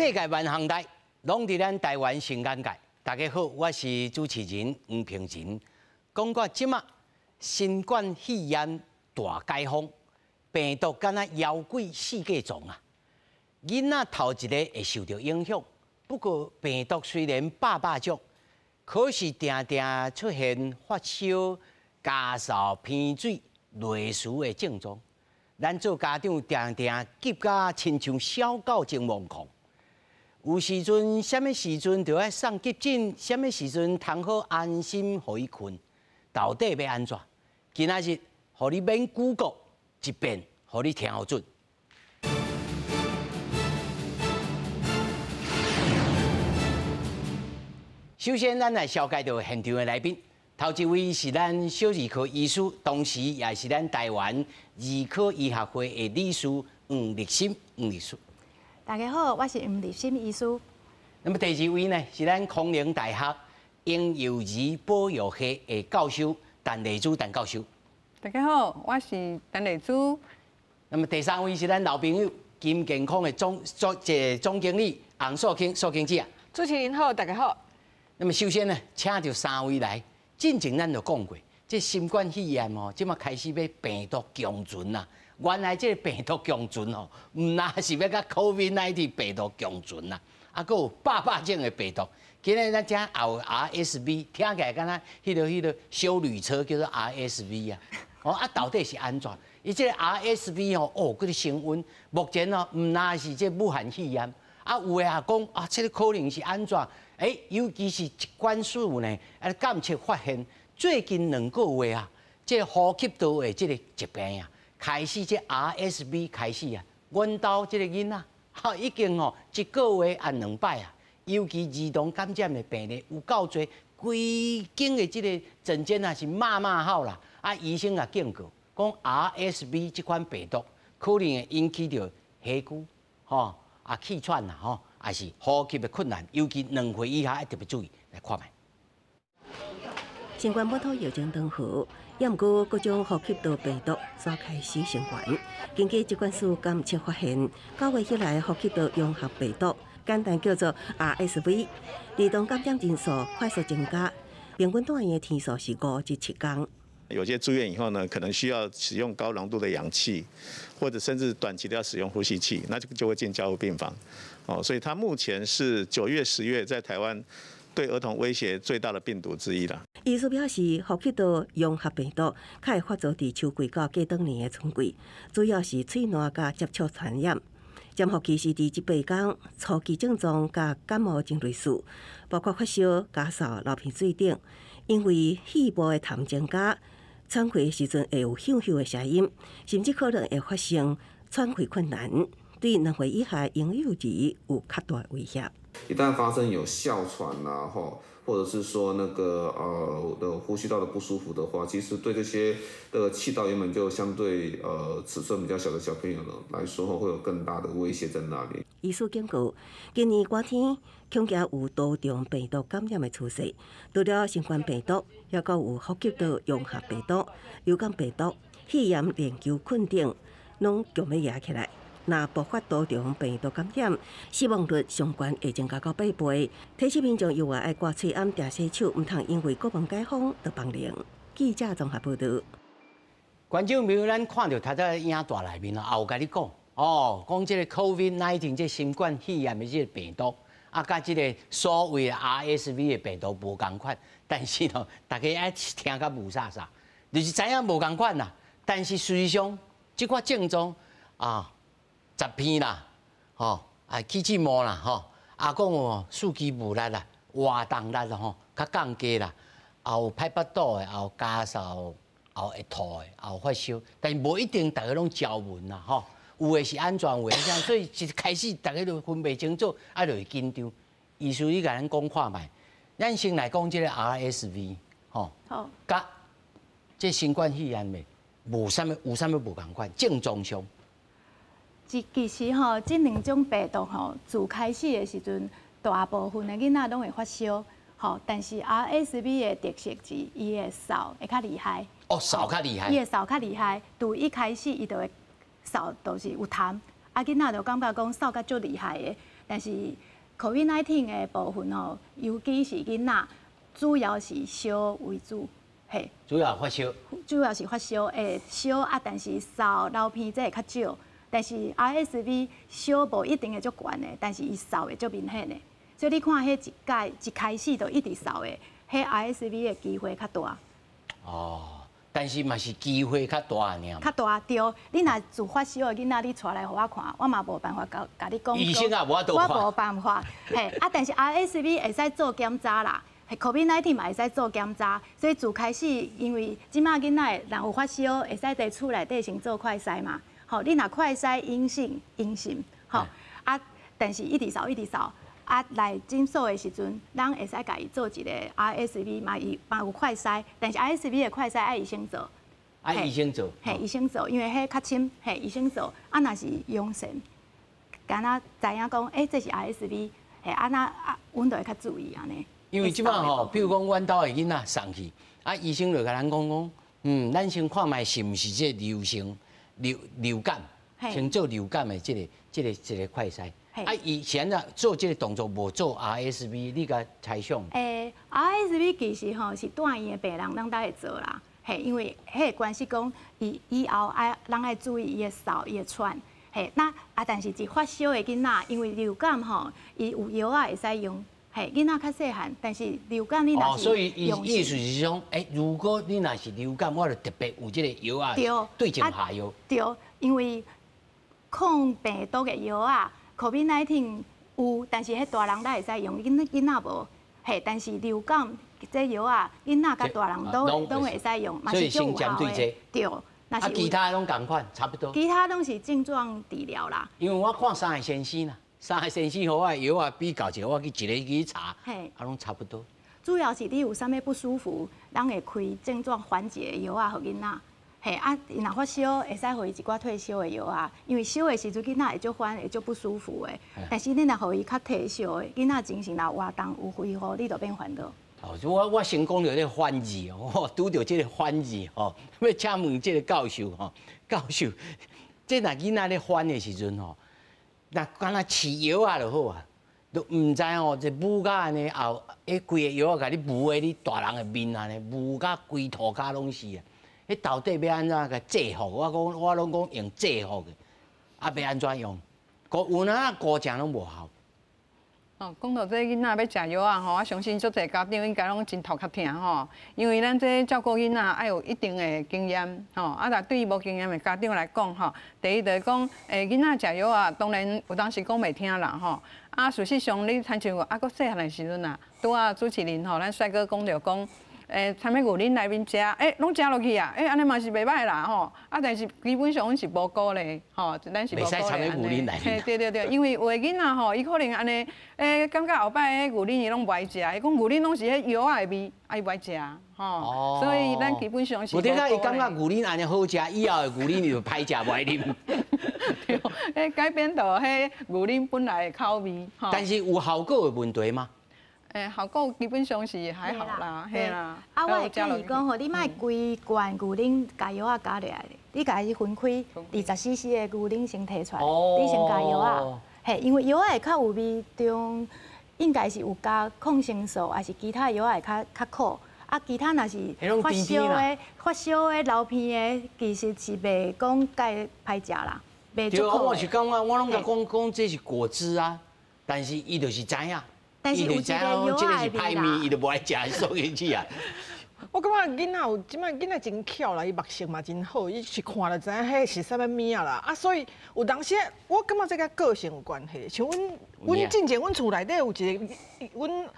世界萬項代，攏佇咱台灣新眼界。大家好，我是主持人黃平仁。講到這馬新冠肺炎大解封，病毒敢若妖鬼四界撞啊！囡仔頭一個會受著影響。不過病毒雖然百百種，可是定定出現發燒、咳嗽、鼻水類似的症狀。咱做家長定定急甲親像小狗前惶恐。有時陣，啥物時陣就愛送急診，啥物時陣通好安心予伊睏，到底欲按怎？今仔日，予你免 Google 一遍，予你聽予準。首先，咱來紹介著現場的來賓。頭一位是咱小兒科醫師，同時也是咱台灣兒科醫學會的理事黃立心黃律師。大家好，我是黃立心醫師。那麼第二位呢，是咱康寧大學嬰幼兒保育系的教授陳麗珠陳教授。大家好，我是陳麗珠。那麼第三位是咱老朋友金健康的總總這總經理洪素卿素卿姐。主持人好，大家好。那麼首先呢，請著三位來，進前咱就講過，這新冠肺炎哦，這馬開始欲病毒共存啦。原來這個病毒共存哦，毋但是欲佮 COVID-19 病毒共存啦，啊，閣有百百種的病毒。今日咱遮也有 RSV，聽起來敢若彼個休旅車叫做 RSV 啊。哦，啊，到底是按怎？伊這個 RSV 哦，哦，閣咧升溫。目前哦，毋但是這武漢肺炎，啊，有的也講啊，這個可能是按怎？欸，尤其是疾管署呢，啊，監測發現最近2個月啊，這個呼吸道的這個疾病啊，開始這 RSV 開始啊，阮兜這個囡仔，哈，已經哦一個月啊兩擺啊，尤其兒童感染的病例有夠濟，規間的這個診間啊是罵罵號啦，啊，醫生也警告講 RSV 這款病毒可能會引起著氣拘，吼，啊氣喘啦，吼，也是呼吸的困難，尤其2歲以下要特別注意來看覓。新冠本土疫情當好，也毋過各種呼吸道病毒煞開始升懸。根據疾管署監測發現，9月以來呼吸道融合病毒，簡單叫做 RSV，兒童感染人數快速增加，平均住院的天數是5至7天。有些住院以後呢，可能需要使用高濃度的氧氣，或者甚至短期的要使用呼吸器，那就會進加護病房。哦，所以它目前是9月、10月在台灣對兒童威脅最大的病毒之一啦。醫師表示，呼吸道融合病毒較會發作佇秋季到過冬年的春季，主要是喙瀾佮接觸傳染。潛伏期是佇7-8天，初期症狀佮感冒真類似，包括發燒、咳嗽、流鼻水等。因為肺部的痰增加，喘氣的時陣會有咻咻的聲音，甚至可能會發生喘氣困難，對2歲以下嬰幼兒有較大威脅。一旦發生有哮喘啊，吼，或者是說那個的呼吸道的不舒服的話，其實對這些的氣道原本就相對尺寸比較小的小朋友來說，會有更大的威脅在那裡。醫師警告，今年寒天恐驚有多重病毒感染的趨勢，除了新冠病毒，抑閣有呼吸道融合病毒、流感病毒、肺炎鏈球菌等，攏強欲夯起來。若爆發多重病毒感染，死亡率上懸會增加到8倍。提醒民眾猶原愛掛喙罨、定洗手，毋通因為國門解封就放任。記者綜合報導。觀眾朋友，咱看著頭拄影帶內面咯，也有共你講哦，講這個 COVID-19 這新冠肺炎的這個病毒，啊，佮這個所謂的 RSV 的病毒無仝款，但是吼，大家愛聽甲霧煞煞，就是知影無仝款啦。但是事實上，這款症狀啊，十片啦，吼，啊起翅毛啦，吼，啊講哦，四肢無力啦，活動力吼較降低啦，也有歹腹肚的，也有咳嗽，也有會吐的，也有發燒，但是無一定逐个攏焦文啦，吼，有的是按怎，有的是按怎，所以一開始逐家都分袂清楚，啊就會緊張。醫師，你共咱講看覓，咱先來講這個 RSV，吼，佮這新冠肺炎的無啥物，有啥物無仝款，症狀上。其實吼，這兩種病毒吼，自開始的時陣，大部分的囡仔攏會發燒，吼，但是 RSV 的特色是，伊的嗽會較厲害。哦，嗽較厲害。伊的嗽較厲害，自一開始伊就會嗽，就是有痰，啊，囡仔就感覺講嗽甲足厲害的。但是 COVID-19 的部分吼，尤其是囡仔，主要是燒為主，嘿。主要發燒。主要是發燒，會燒啊，但是嗽流鼻這會較少。但是 RSV 燒無一定會足懸的，但是伊嗽會足明顯的。所以你看，彼一屆一開始就一直嗽的，彼 RSV 的機會較大。哦。但是嘛是機會較大爾。較大對，你若自發燒的囡仔，你帶來予我看，我嘛無辦法共共你講。醫生也無法度我無辦法，嘿啊！但是 RSV 會使做檢查啦，COVID-19 嘛會使做檢查，所以自開始，因為這馬囡仔若有發燒，會使佇厝內底先做快篩嘛。吼，你若快篩陰性，陰性，吼啊，但是一直掃一直掃。啊，來診所的時陣，咱會使共伊做一個 RSV 嘛，伊嘛有快篩，但是 RSV 的快篩愛醫生做。愛醫生做。嘿，醫生做，因為彼較深，嘿，醫生做。啊，若是陽性，敢若知影講，欸，這是 RSV，嘿，啊那啊，阮就會較注意按呢。因為這擺吼，比如講，阮兜的囡仔送去，啊，醫生就共咱講講，咱先看覓是毋是這流行流流感，先做流感的這個快篩。啊，伊是按怎做這個動作，無做 RSV，你共猜想？欸，RSV 其實吼是住院的病人攏會做啦，嘿，因為彼個關係講，伊以後愛咱愛注意伊的嗽、伊的喘，嘿，那啊，但是一發燒的囡仔，因為流感吼，伊有藥仔會使用，嘿，囡仔較細漢，但是流感你若是，所以伊意思是講，欸，如果你若是流感，我就特別有這個藥仔，對症下藥。對，因為抗病毒的藥仔。COVID-19 有，但是彼大人才會使用，囡囡仔無。嘿，但是流感這藥仔，囡仔佮大人都攏會使用，嘛是足有效的。對，啊，其他攏仝款，差不多。其他攏是症狀治療啦。因為我看三個先生啦，三個先生予我的藥仔比較者，我去一个去查，啊，攏差不多。主要是你有啥物不舒服，咱會開症狀緩解的藥仔予囡仔。嘿啊，伊若發燒，會使予伊一寡退燒的藥仔，因為燒的時陣囡仔會足煩，會足不舒服的。但是你若予伊較退燒的，囡仔精神若活動有恢復，你就免煩惱。哦，我先講著這個反字哦，拄著這個反字吼，欲請問這個教授吼，教授，這若囡仔咧反的時陣吼，若敢若飼藥仔就好啊，都毋知吼，這舞甲按呢後，彼規个藥仔共你舞的你大人的面按呢，舞甲規塗跤攏是啊。彼到底欲按怎共制服？我講我攏講用制服的，啊，欲按怎用？有哪糊誠攏無效。哦，講到這囡仔欲食藥仔吼，我相信足濟家長應該攏真頭殼疼吼，因為咱這照顧囡仔愛有一定的經驗吼，啊，若對無經驗的家長來講吼，第一就是講，囡仔食藥仔，當然有當時講袂聽啦吼，啊，事實上你親像猶閣細漢的時陣啊，拄仔主持人吼，咱帥哥講著講。欸，摻欲牛奶內面食，欸，攏食落去啊！欸，按呢嘛是袂䆀啦吼。啊，但是基本上阮是無鼓勵，吼，咱是無鼓勵按呢。嘿，對對對，因為有的囡仔吼，伊可能按呢，欸，感覺後擺彼牛奶伊攏無愛食，伊講牛奶攏是彼藥仔的味，啊，伊無愛食，吼。所以咱基本上是無鼓勵。無點解伊感覺牛奶按呢好食，以後的牛奶伊就歹食，無愛啉。對，彼改變著彼牛奶本來的口味。但是有效果的問題嗎？欸，效果基本上是還好啦，嘿啦。啊，我會建議講吼，你莫規罐牛奶共藥仔加落來，你共伊分開20 cc 的牛奶先提出來，你先加藥仔。嘿，因為藥仔會較有味中，應該是有加抗生素，還是其他藥仔會較較苦。啊，其他若是發燒的、發燒的、流鼻的，其實是袂講介歹食啦，袂對啊，我是感覺我攏共講講這是果汁啊，但是伊就是知影。但是有一個藥仔的味啦，伊就無愛食，送進去啊。我感覺囡仔有這擺囡仔真巧啦，伊目色嘛真好，伊是看就知影彼是啥物物仔啦。啊，所以有當時我感覺這佮個性有關係。像阮阮進前阮厝內底有一個，阮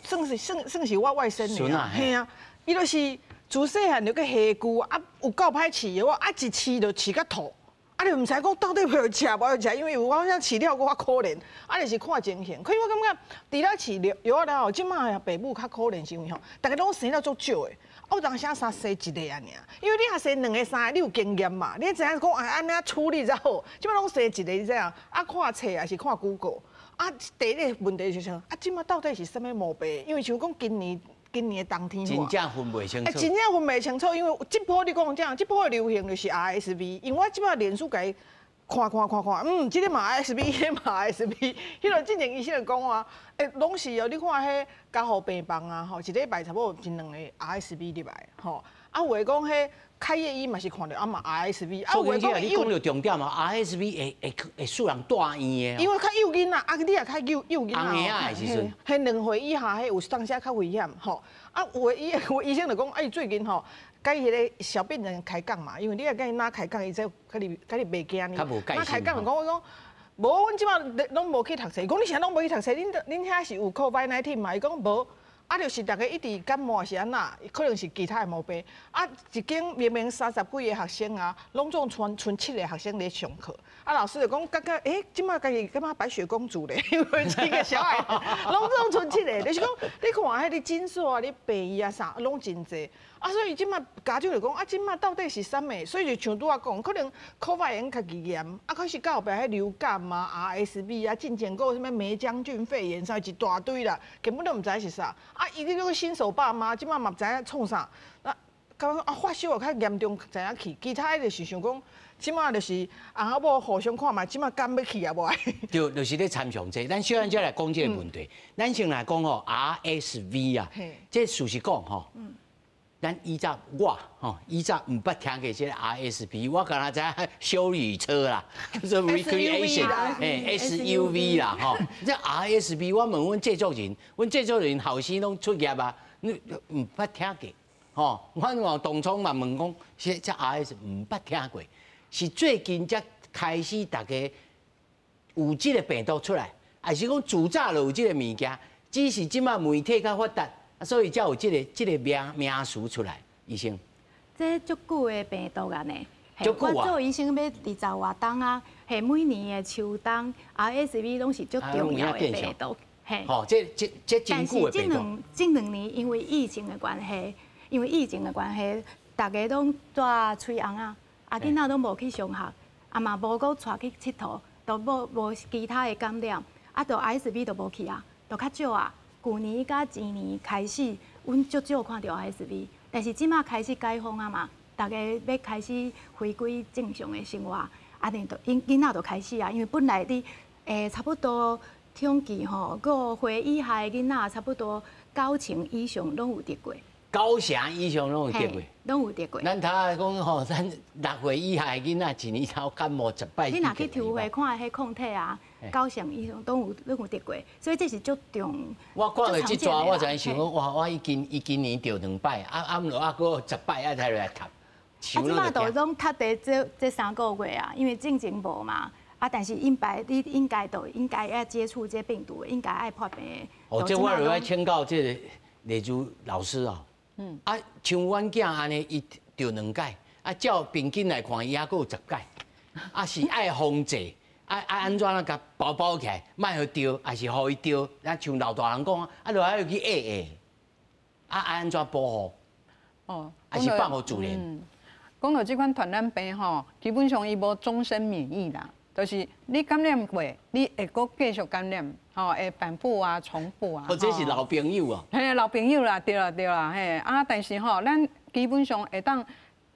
算是算算是我外甥女啊，嘿啊，伊就是自細漢就去下蠱啊，有夠歹飼藥仔，啊一飼就飼甲吐。啊！你毋知講到底予伊食無予食，因為有我遐飼了閣較可憐，啊，就是看情形。可是我感覺，除了飼藥仔了後，這擺爸母較可憐是因為吼，逐家攏生了足少的，啊，有當時才生一个爾，因為你若生兩个三个，你有經驗嘛，你知影講啊按怎處理才好。這擺攏生一个，你知影？啊，看冊也是看 Google。啊，第一个問題就是啊，這擺到底是啥物毛病？因為像講今年。今年的冬天，真正分袂清楚。欸，真正分袂清楚，因為這波你講這樣，這波的流行就是 RSV，因為我這擺臉書共伊看看看看，這个嘛 RSV，彼个嘛 RSV，彼个進前醫生就講啊，攏是哦，你看彼加護病房啊，吼，一禮拜差不多有一兩个 RSV 入來，吼，啊有的講彼開業醫嘛是看著啊嘛 RSV，啊有的講你講著重點啊，RSV 會使人住院的，因為較幼囡仔，啊你也較幼幼囡仔，紅仔的時陣，彼2歲以下彼有當時較危險，吼，啊有的醫有的醫生就講，啊伊最近吼。佮彼个小病人開講嘛，因為你若佮伊哪開講，伊才佮你袂驚呢。哪開講就講我講，無，阮這擺攏無去讀冊。伊講你啥攏無去讀冊，恁遐是有 COVID-19 嘛？伊講無，啊，就是逐家一直感冒是按怎，可能是其他的毛病。啊，一間明明30幾個學生啊，攏總賰7個學生咧上課。啊，老師就講感覺，這擺家己感覺白雪公主咧，因為7個小孩攏總賰7個，就是講你看彼个診所啊，你病院啊啥，攏真濟。啊，所以這擺家長就講，啊，這擺到底是啥物？所以就像拄仔講，可能 COVID 較嚴，啊，可是到後壁彼流感啊、RSV 啊，進前閣有啥物黴漿菌肺炎啥一大堆啦，根本都毋知是啥。啊，伊這個新手爸媽，這擺嘛毋知影創啥，啊，感覺啊發燒又較嚴重，知影去，其他的就是想講，這擺就是翁仔某互相看覓，這擺敢欲去啊無？對，就是咧參詳這。咱小咱才來講這個問題。咱先來講吼 RSV 啊，這事實講吼。咱以前我吼，以前毋捌聽過這個 RSV，我敢若知影休旅車啦，叫做 recreation，SUV 啦吼。這 RSV 我問阮製作人，阮製作人後生攏出業啊，你毋捌聽過吼。阮往當初嘛問講，這 RS 毋捌聽過，是最近才開始逐家有這個病毒出來，還是講自早就有這個物件，只是這擺媒體較發達。所以才有這個名詞出來，醫生。這足久的病毒啊呢，足久啊。我做醫生欲20外冬啊，嘿，每年的秋冬 RSV 攏是足重要的病毒。嘿。吼，這真久的病毒。但是這兩年因為疫情的關係，逐家攏帶喙甕仔，啊囡仔攏無去上學，啊嘛無閣帶去𨑨迌，都無其他的感染，啊，就 RSV 就無去啊，就較少啊。舊年佮前年開始，阮足少看著 RSV，但是這馬開始解封啊嘛，逐家欲開始回歸正常的生活，啊，就囡仔就開始啊，因為本來你差不多統計吼，5歲以下的囡仔差不多9成以上攏有得過。 9成以上攏有得過。攏有得過。咱頭仔講吼，咱6歲以下的囡仔一年頭感冒10擺。你若去抽血看彼抗體啊，9成以上攏有得過，所以這是足重。我看著這逝，我就想講，哇！我已經伊今年著兩擺，啊啊毋落啊，閣10擺啊才來讀。啊，這擺都攏讀佇這3個月啊，因為進前無嘛。啊，但是應該你應該都應該愛接觸這病毒，應該愛破病。哦，這我就愛請教這個麗珠老師哦。啊，像阮囝按呢，伊著兩擺，啊，照平均來看，伊猶閣有10擺，啊是愛防制，啊啊按怎啊共包包起來，莫予著，還是予伊著？啊，像老大人講啊，就愛去壓壓，啊按怎保護？哦，還是放予自然？講到這款傳染病吼，基本上伊無終身免疫啦，就是你感染過，你會閣繼續感染，吼，會反覆啊、重複啊。哦，這是老朋友啊。嘿，老朋友啦，對啦對啦，嘿，啊，但是吼，咱基本上會當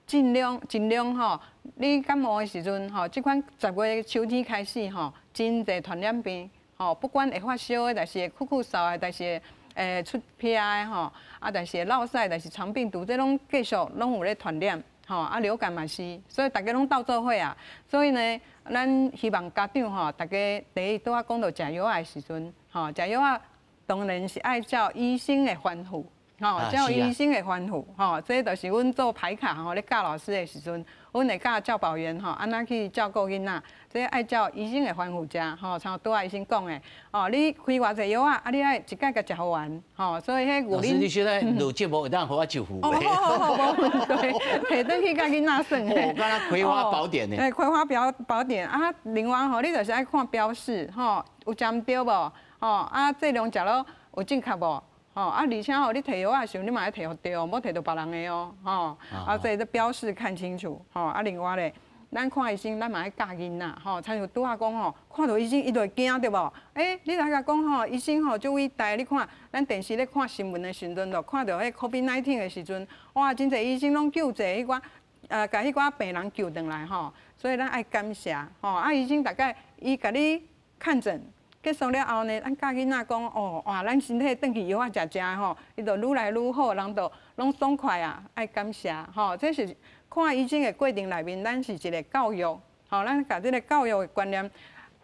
盡量盡量吼，你感冒的時陣吼，這款10月秋天開始吼，真濟傳染病，吼，不管會發燒的，還是會咳咳嗽的，還是會出鼻的吼，啊，但是會落屎，但是腸病毒，這攏繼續攏有咧傳染。吼，啊，流感嘛是，所以逐家攏鬥做伙啊。所以呢，咱希望家長吼，逐家第一拄仔講到食藥仔的時陣，吼，食藥仔當然是愛照醫生的吩咐，吼，照醫生的吩咐，吼，這就是阮做牌卡吼，咧教老師的時陣，阮會教教保員吼，按怎去照顧囡仔，這愛照醫生的吩咐食，吼，像拄仔醫生講的，哦，你開偌濟藥仔，啊，你愛一擺共食予完，吼，所以彼老師，你現在錄節目會當予我一副哦，好好好，無問題，提轉去共囡仔耍。哦，敢若葵花寶典呢？欸，葵花寶典啊，另外吼，你就是愛看標示，吼，有食毋著無？吼，啊，劑量食了有正確無？吼，啊，而且吼，你提藥仔的時陣，你嘛愛提予對，莫提著別人的哦，吼，啊，這個標示看清楚，吼，啊，另外咧，咱看醫生，咱嘛愛教囡仔，吼，親像拄仔講吼，看著醫生伊就會驚對無？欸，你來共講吼，醫生吼足偉大，你看咱電視咧看新聞的時陣，就看著彼 COVID-19 的時陣，哇，真濟醫生攏救濟彼寡。共彼寡病人救轉來吼，所以咱愛感謝吼。啊，醫生大概伊共你看診結束了後呢，咱教囡仔講哦，哇，咱身體轉去藥仔食食吼，伊就愈來愈好，人就攏爽快啊，愛感謝吼。這是看醫生的過程內面，咱是一個教育，吼，咱共這個教育的觀念。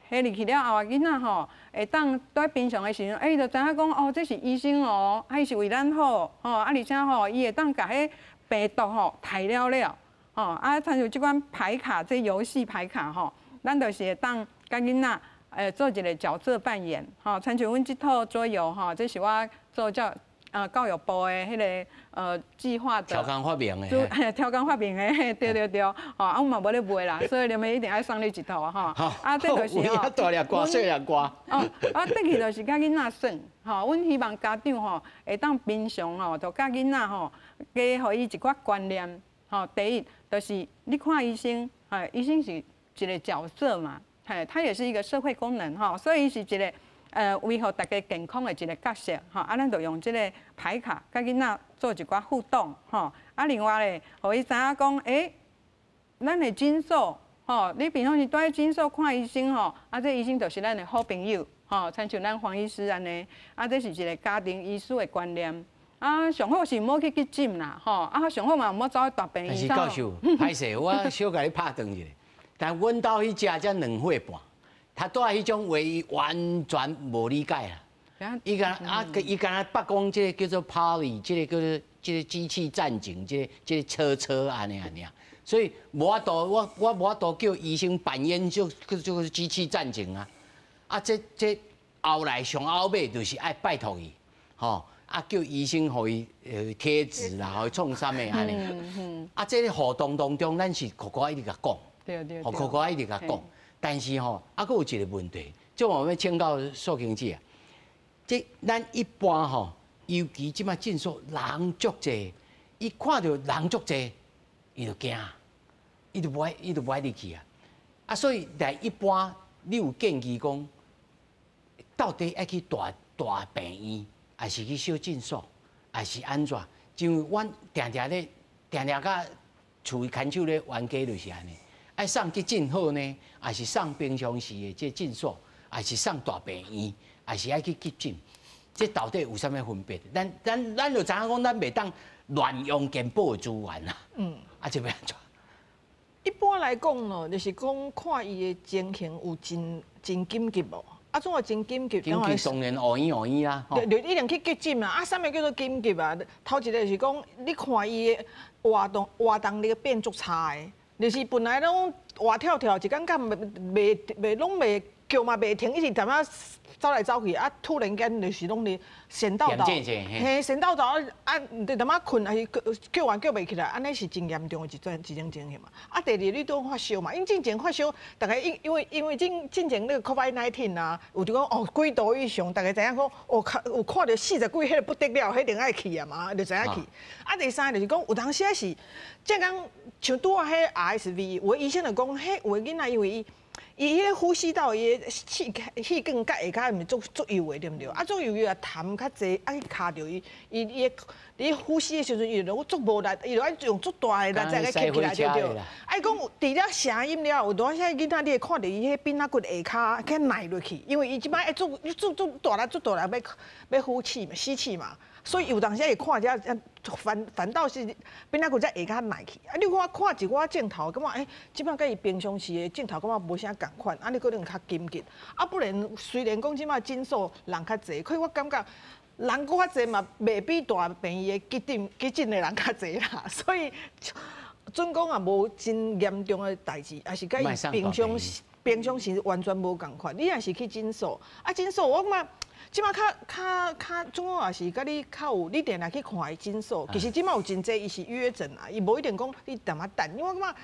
彼入去了後，囡仔吼會當佇平常的時陣，伊就知影講哦，這是醫生哦，啊，伊是為咱好，吼，啊，而且吼，伊會當共彼病毒吼刣了了，吼，啊，親像這款牌卡，這遊戲牌卡吼，咱就是會當共囡仔做一個角色扮演，吼，親像阮這套桌遊吼，這是我做教育部的彼個計劃的。超工發明的。超工發明的，對對對，吼，啊，阮嘛無咧賣啦，所以你們一定愛送你一套吼。啊，這就是吼。大粒歌，細粒歌。哦，啊，轉去就是共囡仔耍，吼，阮希望家長吼會當平常吼，就教囡仔吼，加予伊一寡觀念，吼，第一就是你看醫生，醫生是一個角色嘛，嘿，他也是一個社會功能吼，所以伊是一個維護大家健康的一個角色，吼，啊，咱就用這個牌卡共囡仔做一寡互動，吼，啊，另外咧，予伊知影講，欸，咱的診所，吼，你平常時蹛佇診所看醫生，吼，啊，這醫生就是咱的好朋友，吼，親像咱黃醫師按呢，啊，這是一個家庭醫師的觀念，啊，上好是毋好去急診啦，吼，啊，上好嘛毋好走去大病院。但是教授，歹勢，我小共你拍斷一下，但阮兜彼隻才2歲半。他對彼種話，伊完全無理解啦。伊敢啊，伊敢若捌講這個叫做 Polly，這個叫做這個機器戰警，這個車車按呢按呢。所以無法度，我無法度叫醫生扮演就叫做機器戰警啊。啊，這後來上後尾就是愛拜託伊，吼啊，叫醫生予伊貼紙啦，予伊創啥物按呢。啊，這個互動當中，咱是苦苦一直共講，苦苦一直共講。但是吼，啊，閣有一個問題，這我欲請教素卿姐啊。這咱一般吼，尤其這擺診所人足濟，伊看著人足濟，伊就驚，伊就無愛入去啊。啊，所以來一般，你有建議講，到底愛去大大病院，還是去小診所，還是按怎？因為阮定定咧，定定佮厝裡牽手咧冤家就是按呢。愛送急診好呢，還是送平常時的這診所，還是送大病院，還是愛去急診？這到底有啥物分別？咱就知影講，咱袂當亂用健保的資源啊。啊，這欲按怎？一般來講咯，就是講看伊的情形有真真緊急無？啊，怎啊真緊急？緊急當然烏院烏院啦。對，一定去急診啊！啊，啥物叫做緊急啊？頭一個是講，你看伊的活動力變足差的。就是本來攏活跳跳，一工敢袂袂袂攏袂叫嘛袂停，一直踮仔走來走去，啊，突然間就是攏咧神叨叨，嘿，神叨叨啊，佇踮仔睏，還是叫完叫袂起來，按呢是真嚴重的一種一種情形嘛。啊，第二你拄發燒嘛，因進前發燒，逐家因為進前那個 COVID-19 啊，有就講哦幾度以上，逐家知影講哦，有看著40幾，彼個不得了，彼定愛去啊嘛，就知影去。啊，第三就是講有當時仔是，正講像拄仔彼 RSV，有的醫生就講，彼有的囡仔因為伊。伊彼個呼吸道，伊的氣管佮下跤毋是足足幼的，對毋對？啊，足幼伊也痰較濟，啊去卡著伊，伊伊伊呼吸的時陣，伊就足無力，伊就愛用足大的力才會吸起來，對毋對？啊，伊講除了聲音了，有當時囡仔你會看著伊彼邊仔骨下跤去迺落去，因為伊這擺愛足足足大力足大力欲呼氣嘛，吸氣嘛。所以有當時會看遮，反倒是邊仔骨才下跤迺去。啊，你看我看一寡鏡頭，感覺欸，這擺佮伊平常時的鏡頭感覺無啥仝款，啊，你可能較緊急。啊，不然雖然講這擺診所人較濟，可是我感覺人閣較濟嘛，袂比大病院的急診的人較濟啦。所以準講也無真嚴重的代誌，也是佮伊平常時完全無仝款。你若是去診所，啊，診所我感覺。這擺較較較，總講也是佮你較有，你定定去看伊診所。其實這擺有真濟，伊是預約診啊，伊無一定講你踮遐等，因為我感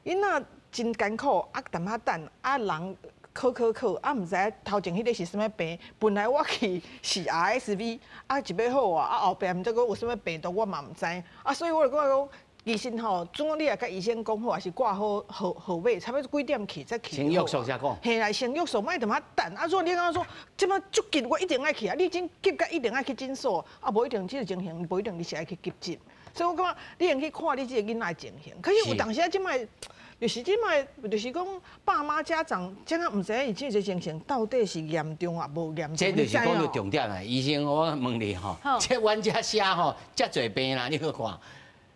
覺囡仔真艱苦，啊踮遐等，啊人靠靠靠，啊毋知影頭前彼個是啥物病。本來我去是 RSV，啊一欲好啊，啊後壁毋知閣有啥物病毒，我嘛毋知。啊，所以我就感覺講，其實吼，總講你若佮醫生講好，抑是掛好號碼，差不多幾點去才去。先約束才講。嘿啦，先約束，莫踮遐等。啊，如果你感覺說，這擺足急，我一定愛去啊！你真急甲一定愛去診所，啊，無一定這個情形，無一定你是愛去急診。所以我感覺你用去看你這个囡仔的情形。可是有當時啊，這擺就是這擺，就是講爸媽家長，這個毋知影伊這个情形到底是嚴重抑無嚴重。這就是講到重點啊！醫生，我問你吼，這阮遮寫吼，遮濟病啦，你去看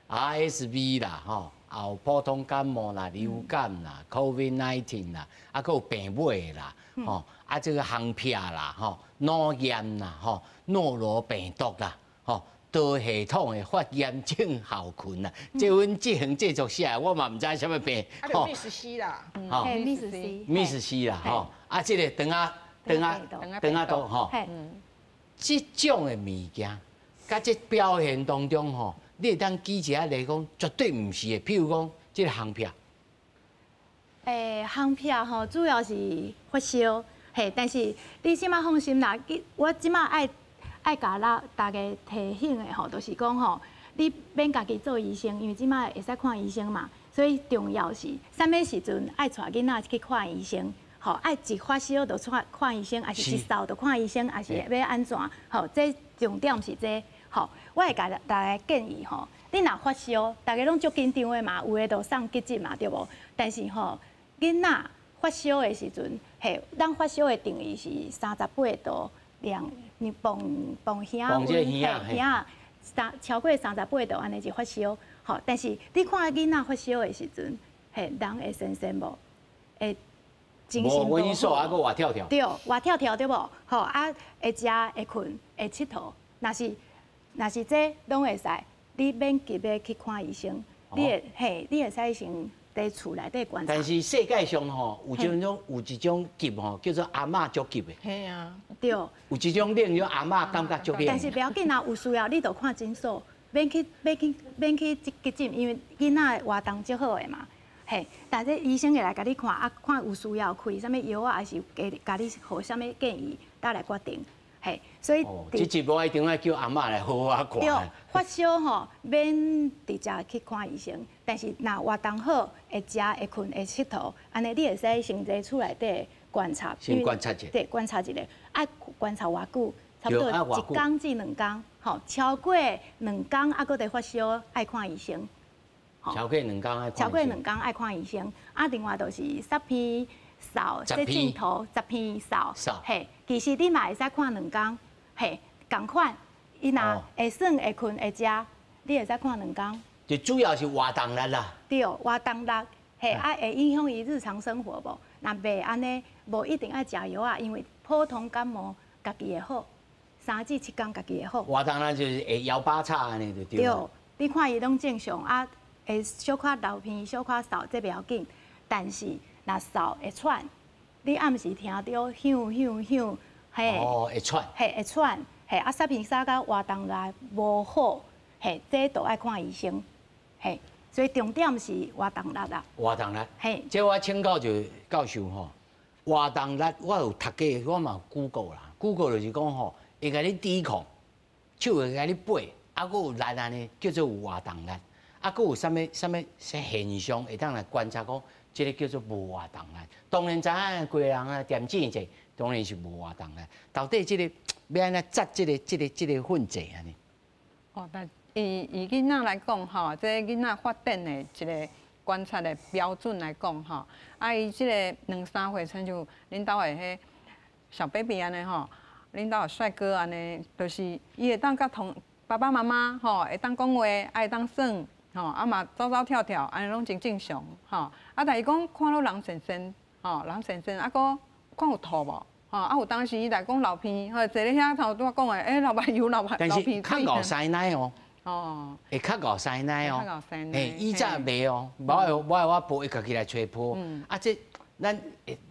RSV 啦，吼，也有普通感冒啦、流感啦、COVID-19 啦，啊，閣有病尾啦，吼，啊，這個烘癖啦，吼，腦炎啦，吼，諾羅病毒啦，吼。多系統的發炎症候群啦，這阮這項製作寫的，我嘛毋知啥物病。啊，就 MIS-C 啦，吼，MIS-C， MIS-C 啦，吼，啊，這個腸仔腸仔腸仔毒吼，這種的物件，佮這表現當中吼，你會當舉一下例講，絕對毋是的。譬如講，這個烘癖。烘癖吼，主要是發燒，嘿，但是你這擺放心啦，我這擺愛。愛共咱大家提醒的吼，就是講吼，你免家己做醫生，因為這擺會使看醫生嘛。所以重要是，啥物時陣愛帶囡仔去看醫生，吼，愛一發燒就帶看醫生，抑是一嗽就看醫生，抑是欲按怎？吼，這重點是這，吼，我會共大家建議吼，你若發燒，大家攏足緊張的嘛，有的就送急診嘛，對無？但是吼，囡仔發燒的時陣，嘿，咱發燒的定義是38度。量，你磅磅耳仔溫，嘿，耳仔超過38度，按呢就發燒。吼，但是你看囡仔發燒的時陣，嘿，人會神神無？會精神無好。啊，閣活跳跳。對，活跳跳對無？吼啊，會食會睏會𨑨迌，若是這攏會使，你免急欲去看醫生，你會嘿，你會使先佇厝內底觀察。但是世界上吼有一種有一種急吼，叫做阿嬤足急的。嘿啊，對。有一種冷叫阿嬤感覺足冷。但是袂要緊啊，有需要你就看診所，免去急診，因為囡仔的活動足好的嘛。嘿，但是醫生會來共你看，啊，看有需要開啥物藥啊，抑是給共你予啥物建議，才來決定。嘿，所以這一步一定愛叫阿嬤來好好看。對，發燒吼免直接去看醫生，但是若活動好，會食會睏會𨑨迌，按呢你會使先佇厝內底觀察。先觀察一下。對，觀察一下，愛觀察偌久？差不多一工至兩工，吼，超過兩工啊，閣佇發燒，愛看醫生。超過兩工愛。超過兩工愛看醫生，啊，另外就是濕鼻嗽，這鏡頭十片嗽，嘿，其實你嘛會使看兩工，嘿，仝款，伊若會耍會睏會食，你會使看兩工。就主要是活動力啦。對，活動力，嘿，啊，會影響伊日常生活無？若袂按呢，無一定愛食藥啊，因為普通感冒家己會好，3至7工家己會好。活動力就是會搖八叉按呢就對。對，你看伊攏正常啊，會小可流鼻，小可嗽，這袂要緊，但是。若嗽會喘，你暗時聽著響響響，嘿，哦，會喘，嘿，會喘，嘿，啊，捒鼻捒甲活動力無好，嘿，這都愛看醫生，嘿，所以重點是活動力啦。活動力，嘿，這我請教一個教授吼，活動力我有讀過，我嘛有 Google 啦，Google 就是講吼，會共你抵抗，手會共你掰，啊，閣有力按呢，叫做有活動力，啊，閣有啥物啥物現象會當來觀察講。這個叫做無活動力，當然知影規個人啊，恬靜者，當然是無活動力。到底這個欲按怎節這個、這個、這個訓制按呢？哦，但以囡仔來講吼，這囡仔發展的一個觀察的標準來講吼，啊，伊這個兩三歲，親像恁兜的彼小 baby 按呢吼，恁兜的帥哥按呢，就是伊會當佮同爸爸媽媽吼，會當講話，啊會當耍。吼，啊嘛走走跳跳，按呢攏真正常，吼。啊，但伊講看到人神神，吼，人神神，啊，閣看有吐無，吼，啊有當時伊來講流鼻，吼，坐咧遐頭拄仔講的，欸，流目油流流鼻水。但是較𠢕師奶哦，哦，會較𠢕師奶哦，較𠢕師奶。嘿，以前袂哦，無愛無愛我婆會家己來揣波。啊，這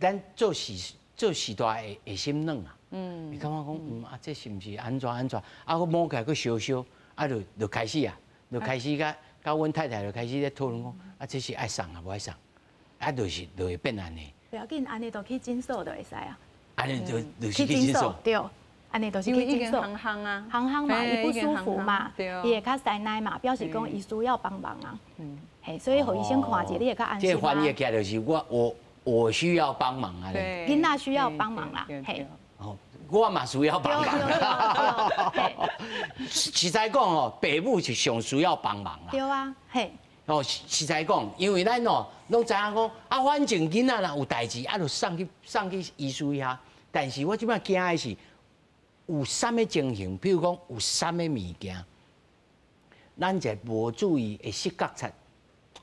咱做序做序大會會心軟啊。伊感覺講，啊，這是毋是按怎按怎？啊，閣摸起來閣燒燒，啊，就開始啊，就開始佮。佮阮太太就開始咧討論講，啊，這是愛送抑無愛送，啊，就是就會變按呢。袂要緊，按呢就去診所就會使啊。按呢就是去診所。對，按呢就是去診所。烘烘啊，烘烘嘛，伊不舒服嘛，伊會較師奶嘛，表示講伊需要幫忙啊。嘿，所以予醫生看者，你會較安心。這翻譯起來就是我需要幫忙啊。囡仔需要幫忙啦，嘿。哦，我嘛需要幫忙。實在講哦，爸母是上需要幫忙啦。對啊，嘿。哦，實在講，因為咱哦，攏知影講啊，反正囡仔若有代誌，啊，就送去醫師遐。但是我這擺驚的是，有啥物情形？比如講有啥物物件，咱一無注意會失覺察，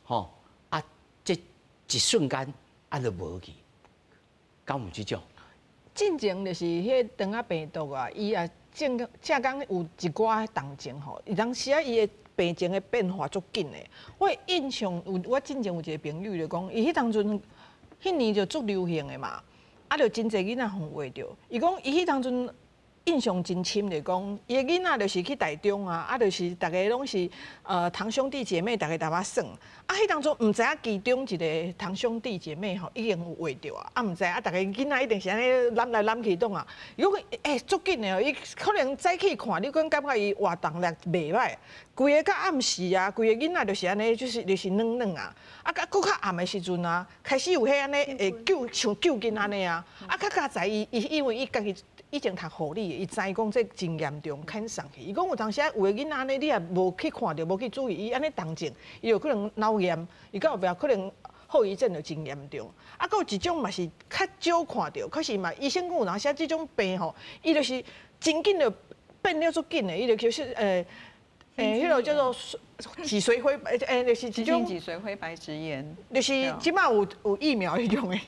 吼啊，這一瞬間啊就無去，敢有這種？進前就是彼個腸仔病毒啊，伊也正正講有一寡動靜吼，有當時啊伊的病情的變化足緊的。我印象有，我進前有一個朋友就講，伊彼當陣彼年就足流行的嘛，啊，就真濟囡仔予患著。伊講伊彼當陣印象真深，就講伊的囡仔就是去台中啊，啊，就是逐家攏是堂兄弟姐妹，逐家淡薄耍。啊，彼當陣毋知影其中一個堂兄弟姐妹吼已經有患著啊，啊毋知啊，逐家囡仔一定是按呢攬來攬去擋啊。如果足緊的哦，伊可能早起看，你講感覺伊活動力袂歹，規个到暗時啊，規个囡仔就是按呢，就是軟軟啊。啊，閣較暗的時陣啊，開始有彼按呢會救像救緊按呢啊。啊，較較早伊伊因為伊家己以前讀護理的，伊知講這真嚴重，牽送去。伊講有當時啊，有的囡仔按呢，你也無去看著，無去注意，伊按呢動靜，伊有可能腦炎，伊到後壁可能後遺症就真嚴重。啊，閣有一種嘛是較少看著，可是嘛，醫生講有當時啊，這種病吼，伊就是真緊就變了足緊的，伊就就是彼個叫做脊髓灰就是一種脊髓灰白質炎，就是這擺有疫苗彼種的，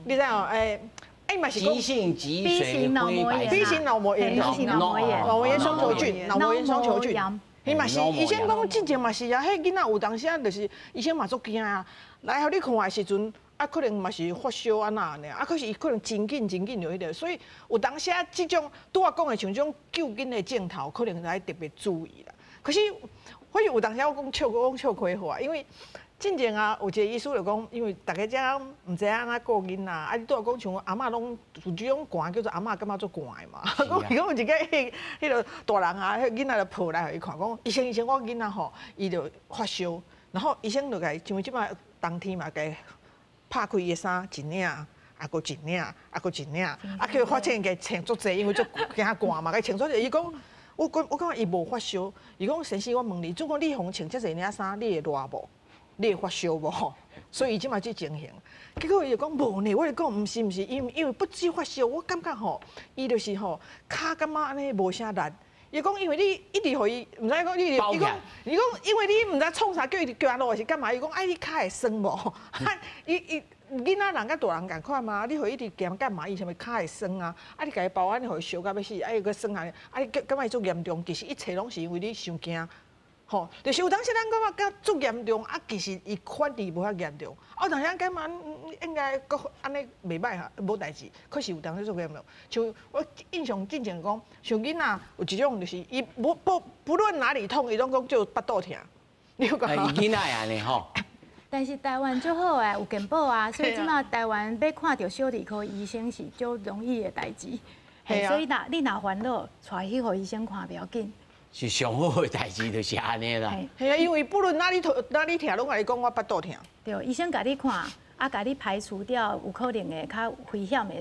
你知無？急性脊髓灰白 B 型腦膜炎，腦膜炎雙球菌，腦膜炎雙球菌，伊嘛是醫生講進前嘛是啊，彼囡仔有當時啊，就是醫生嘛足驚啊，來予你看的時陣，啊可能嘛是發燒按怎爾，啊可是伊可能真緊真緊就彼個，所以有當時啊，這種拄仔講的像這種救緊的症頭，可能愛特別注意啦。可是，反正有當時我講笑，我講笑開話，因為進前啊，有一個醫師就講，因為逐家遮毋知影按怎顧囡仔，啊，你拄仔講像阿嬤攏有這種寒叫做阿嬤感覺足寒的嘛。講伊講有一個彼個大人啊，彼囡仔就抱來予伊看，講醫生醫生，我囡仔吼，伊就發燒，然後醫生就共伊，像這擺冬天嘛，共伊拍開伊的衫一領，啊，閣一領，啊，閣一領，啊，叫伊發現共伊穿足濟，因為足驚寒嘛，共伊穿足濟，伊講。我感覺伊無發燒，伊講先生，我問你，如果你予穿遮濟領衫，你會熱無？你會發燒無？所以伊這馬這情形，結果伊就講無呢。我就講毋是毋是，因為不止發燒，我感覺吼，伊就是吼，跤感覺按呢無啥力。伊講因為你一直予伊，毋知講你，伊講伊講因為你毋知創啥叫伊行路還是幹嘛？伊講愛你跤會酸無？啊，伊伊。囡仔人佮大人仝款嘛，你予伊一直行幹嘛？伊啥物跤會酸啊？啊，你共伊包按呢，予伊燒到欲死，啊，伊閣酸啊！啊，你感覺伊足嚴重，其實一切攏是因為你傷驚，吼。就是有當時咱感覺足嚴重，啊，其實伊反而無遐嚴重。啊，有當時咱感覺應該閣按呢袂歹哈，無代誌。可是有當時足嚴重，像我印象進前講，像囡仔有一種就是伊不論哪裡痛，伊攏講就腹肚疼。你有感覺？囡仔按呢吼。但是台灣足好的，有健保啊，所以這馬台灣欲看著小兒科醫生是足容易的代誌。所以若你若煩惱，帶去予醫生看袂要緊。是上好的代誌就是按呢啦。係啊，因為不論哪裡痛哪裡疼，攏共你講我腹肚疼。對，醫生共你看，啊，共你排除掉有可能的較危險的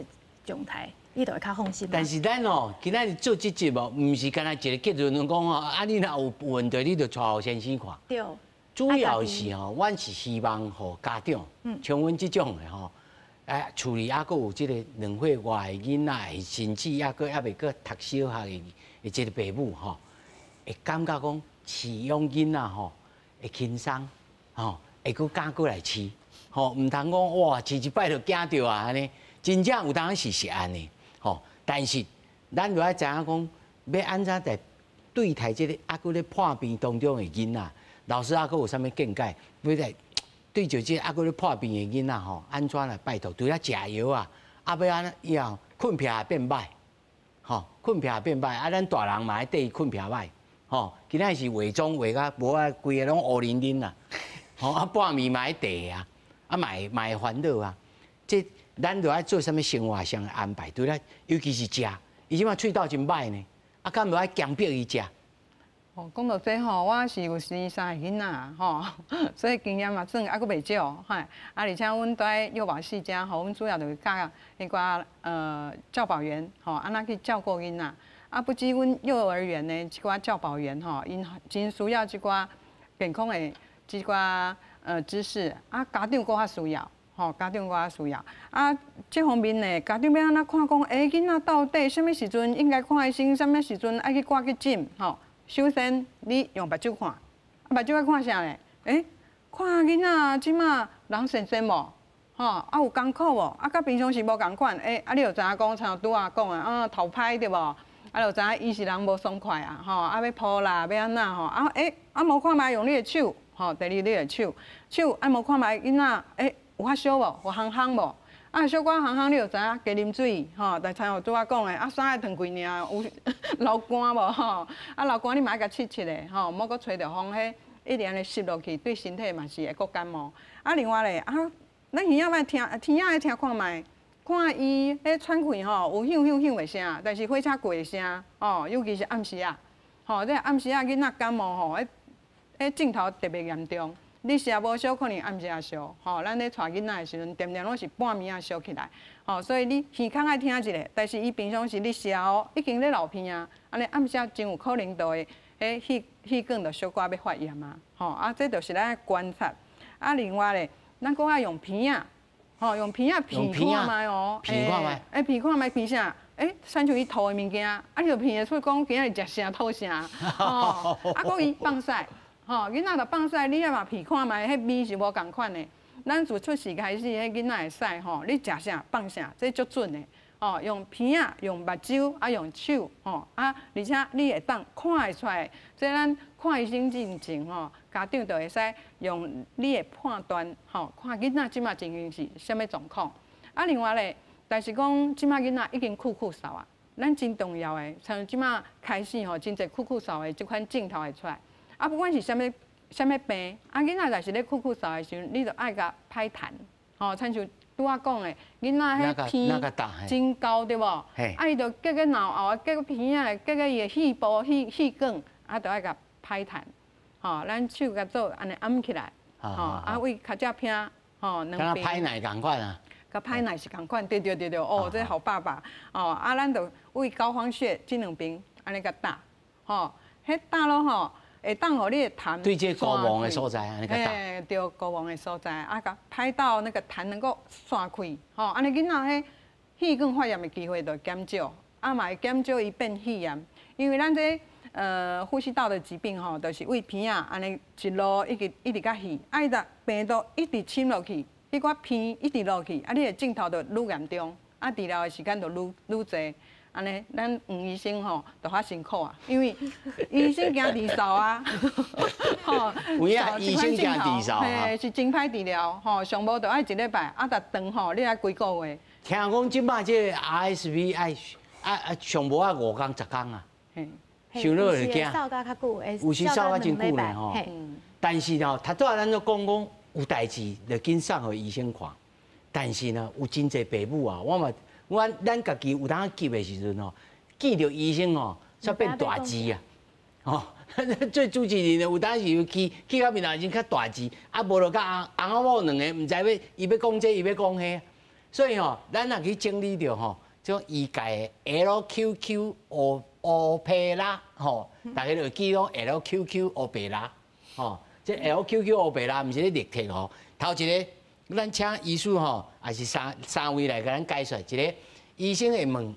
狀態，你就會較放心。但是咱哦，今仔日做這集哦，毋是干焦一個結論講哦，啊，你若有問題，你就帶予先生看。對。主要是吼，阮是希望予家長，像阮這種的吼，哎，厝裡猶閣有這個兩歲外的囡仔，甚至猶閣猶未閣讀小學的這個爸母吼，會感覺講飼養囡仔吼會輕鬆，吼會閣敢閣來飼，吼毋通講哇飼一擺就驚著啊按呢，真正有當時是按呢，吼，但是咱就愛知影講，欲按怎來對待這個猶閣咧破病當中的囡仔。老師猶閣有啥物見解？欲來對著這猶閣咧破病的囡仔吼，按怎來拜託？除了食藥啊，啊欲按怎以後睏癖會變歹，吼，睏癖變歹，啊，咱大人嘛愛綴伊睏癖歹，吼。今仔是化妝化甲無啊，規个攏烏淋淋啦，吼啊半暝嘛愛綴啊，啊嘛會嘛會煩惱啊。這咱著愛做啥物生活上的安排？除了尤其是食，伊這擺喙斗真歹呢，啊，敢無愛強迫伊食？哦，講到這吼，我是有生三个囡仔吼，所以經驗嘛算猶閣袂少，嘿。啊，而且阮蹛幼保世家吼，阮主要就是教彼寡教保員吼，按怎去照顧囡仔。啊，不止阮幼兒園的這寡教保員吼，𪜶真需要這寡健康的這寡知識，啊，家長閣較需要，吼，家長閣較需要。啊，這方面呢，家長欲按怎看講，欸，囡仔到底啥物時陣應該看醫生，啥物時陣愛去掛急診，吼。首先，你用目睭看，啊，目睭愛看啥咧？欸，看囡仔這馬人神神無？吼，啊有艱苦無？啊，佮平常時無仝款，欸，啊你就知影講，親像拄仔講的，啊頭歹對無？啊就知影伊是人無爽快啊，吼，啊欲抱啦，欲按怎吼？啊欸，啊摸看覓用你的手，吼，第二你的手，手啊摸看覓囡仔，欸，有發燒無？有紅紅無？啊，小可紅紅，你就知影加啉水，吼。但親像拄仔講的，啊，衫會脫開爾，有流汗無？吼，啊，流汗你嘛愛共拭拭的，吼，莫閣吹著風，彼一直按呢濕落去，對身體嘛是會閣感冒。啊，另外咧，啊，咱耳仔愛聽，耳仔愛聽看覓，看伊彼喘氣吼，有響響響的聲，但是火車過的聲，吼，尤其是暗時啊，吼，這暗時仔囡仔感冒吼，彼彼症頭特別嚴重。日時無燒，可能暗時也燒，吼。咱咧帶囡仔的時陣，定定攏是半暝仔燒起來，吼。所以你耳孔愛聽一下，但是伊平常時日時哦，已經咧流鼻啊，按呢暗時真有可能就會，彼氣管就小可欲發炎啊，吼。啊，這就是咱愛觀察。啊，另外咧，咱閣愛用鼻仔，吼，用鼻仔鼻看覓哦，鼻看覓，欸，鼻看覓鼻啥？欸，親像伊吐的物件，啊，你就鼻會出講今仔日食啥吐啥，吼。啊，閣伊放屎。吼，囡仔若放屎，你愛嘛鼻看覓，彼味是無仝款的。咱自出世開始，彼囡仔的屎吼，你食啥放啥，這足準的。吼，用鼻仔，用目睭，啊用手，吼啊，而且你會當看會出來。這咱看醫生進前吼，家長就會使用你的判斷，吼，看囡仔這馬情形是啥物狀況。啊，另外咧，但是講這馬囡仔已經咳咳嗽啊，咱真重要的，像這馬開始吼，真濟咳咳嗽的這款症頭會出來。啊，不管是啥物啥物病，啊，囡仔若是咧咳咳嗽的時陣，你就愛共拍痰，吼，親像拄仔講的，囡仔彼鼻真厚對無？啊，伊就結個腦後，結個鼻仔，結個伊的肺部、肺管，啊，就愛共拍痰，吼，咱手共做按呢按起來，吼，啊，為跤脊鼻，吼，兩邊。佮拍奶仝款啊？佮拍奶是仝款，對對對對，哦，這好爸爸，哦，啊，咱就為膏肓穴這兩邊按呢共打，吼，彼打囉吼。會當予你的痰對這膏肓的所在，按呢共打。嘿，對，膏肓的所在，啊，共拍到那個痰能夠散開，吼，按呢囡仔彼氣管發炎的機會就減少，啊嘛會減少伊變肺炎，因為咱這呼吸道的疾病吼，就是為鼻仔按呢一路一直一直共去，啊伊若病毒一直侵落去，彼寡鼻一直落去，啊你的症頭就愈嚴重，啊治療的時間就愈愈濟。按呢，咱黃醫生吼就較辛苦啊，因為醫生驚治嗽啊，吼，有影醫生驚治嗽嘿，是真歹治療，吼，上無就愛一禮拜，啊，若長吼，你愛幾個月。聽講這擺這個 RSV 愛啊上無愛5工10工啊，想落就驚。嗽甲較久，有時嗽甲真久呢吼。但是吼，頭拄仔咱都講講有代誌就緊送予醫生看，但是呢，有真濟爸母啊，我嘛。我咱家己有當急的時陣吼，見著醫生吼，煞變大字啊！吼，做主持人的有當時去去到面頭前較大字，啊無就佮翁翁仔某兩个，毋知欲伊欲講這，伊欲講彼，所以吼，咱若去整理著吼，這種醫界的 L Q Q O O P 啦，吼，大家就會記講 L Q Q O 白啦，吼，這 L Q Q O 白啦，毋是咧立體吼，頭一个，咱請醫師吼，也是三位來共咱解說，一个醫生會問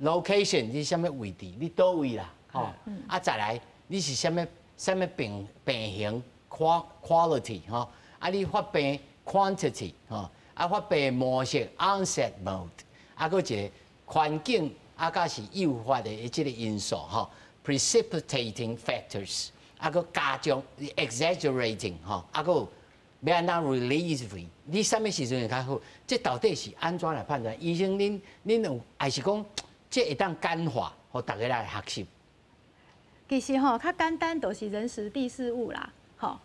location 你啥物位置，你佗位啦，吼，啊再來你是啥物啥物病型 quality 吼，啊你發病 quantity 吼，啊發病模式 onset mode，啊閣一個環境啊佮是誘發的這個因素吼，precipitating factors，啊閣加重 exaggerating 吼，啊閣欲按怎 relieving，你啥物時陣會較好？這到底是按怎來判斷？醫生，恁有還是講這會當簡化，予大家來學習？其實吼，較簡單就是人時地事物啦，吼。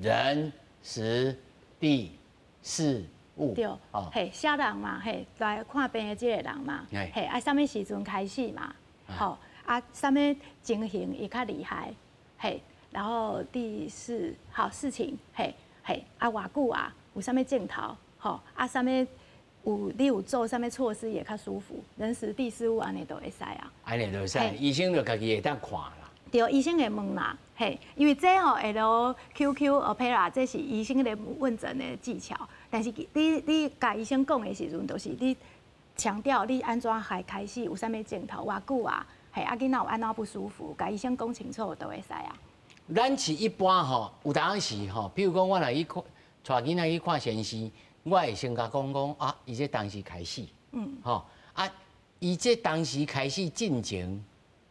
人時地事物。對，嘿，啥人嘛，嘿，來看病的這個人嘛，嘿，啊，啥物時陣開始嘛，吼，啊，啥物情形伊較厲害，嘿，然後第四好事情，嘿，嘿，啊，偌久啊，有啥物症頭，吼，啊，啥物有你有做啥物措施會較舒服，人時地事物按呢都會使啊。按呢就會使，醫生就家己會當看啦。對，醫生會問啦，嘿，因為這吼 L Q Q OPERA 這是醫生咧問診的技巧，但是你共醫生講的時陣，就是你強調你按怎還開始有啥物症頭，偌久啊，嘿，啊囡仔有按怎不舒服，共醫生講清楚就會使啊。咱是一般吼，有當時吼，比如講我若去看，帶囡仔去看先生，我會先共講講啊，伊這當時開始，吼啊，伊這當時開始進前，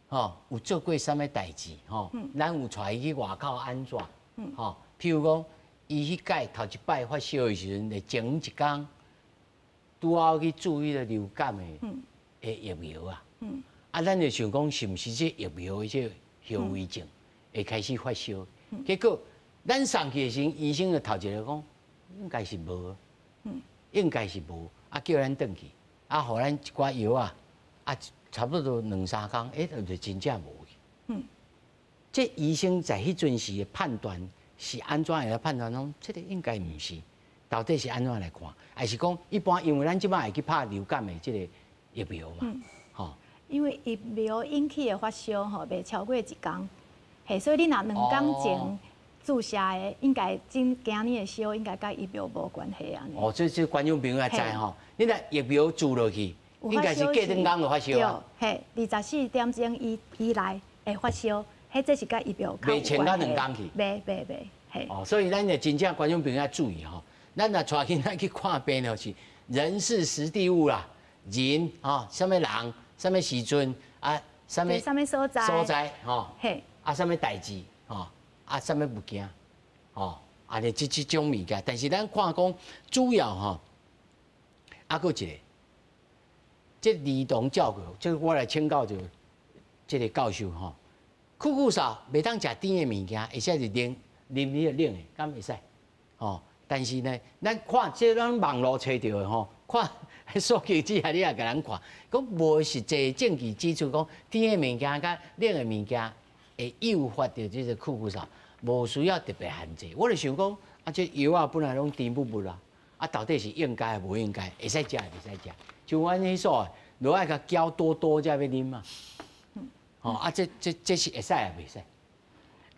吼，有做過啥物代誌？吼，咱有帶伊去外口按怎？吼，譬如講，伊彼擺頭一擺發燒的時陣，會前一工拄好去注彼个流感的疫苗啊。啊，咱就想講是毋是這疫苗的這個後遺症會開始發燒？結果咱送去的時陣，醫生就頭一个講，應該是無，應該是無，啊，叫咱轉去，啊，予咱一寡藥啊，啊。差不多兩三工，欸，就真正無去。這醫生在彼陣時的判斷是按怎來判斷？講這个應該毋是，到底是按怎來看？還是講一般？因為咱這擺會去拍流感的這个疫苗嘛，吼。因為疫苗引起的發燒吼，袂超過一工，嘿，所以你若兩工前注射的，應該今今日的燒應該佮疫苗無關係啊。哦，這觀眾朋友也知吼，你若疫苗注落去，應該是過兩工就發燒啊。嘿，24點鐘以內會發燒，彼這是佮疫苗袂穿到兩工去。袂袂袂，嘿。哦，所以咱就真正觀眾朋友要注意吼，咱若帶囡仔去看病就是人事時地物啦，人吼，啥物人，啥物時陣啊，啥物啥物所在，所在吼，嘿，啊，啥物代誌吼，啊，啥物物件，吼，按呢這種物件，但是咱看講主要吼，啊，閣一個。這兒童照顧，這我來請教就這个教授吼，咳咳嗽袂當食甜的物件，會使是啉啉彼个冷的，敢會使？吼，但是呢，咱看這咱網路揣著的吼，看數據之下你也共咱看，講無實際證據指出講甜的物件佮冷的物件會誘發著這个咳咳嗽，無需要特別限制。我就想講，啊，這藥仔本來攏甜不不啦，啊，到底是應該無應該？會使食袂使食？像阮彼所，都愛共攪多多才欲啉嘛。吼啊，這是會使也袂使？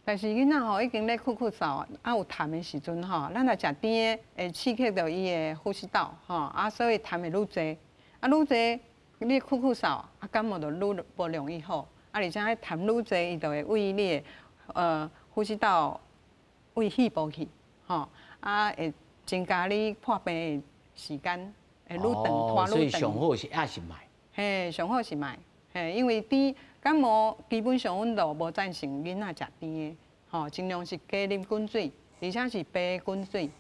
但是囡仔吼已經咧咳咳嗽，啊有痰的時陣吼，咱若食甜的會刺激著伊的呼吸道吼，啊所以痰會愈濟，啊愈濟你咳咳嗽，啊感冒就愈無容易好，啊而且彼痰愈濟，伊就會對你的呼吸道對肺部去，吼啊會增加你破病的時間。會愈長拖愈長。所以上好是抑是莫。嘿，上好是莫，嘿，因為甜感冒基本上阮都無贊成囡仔食甜的，吼，盡量是加啉滾水，而且是白滾水。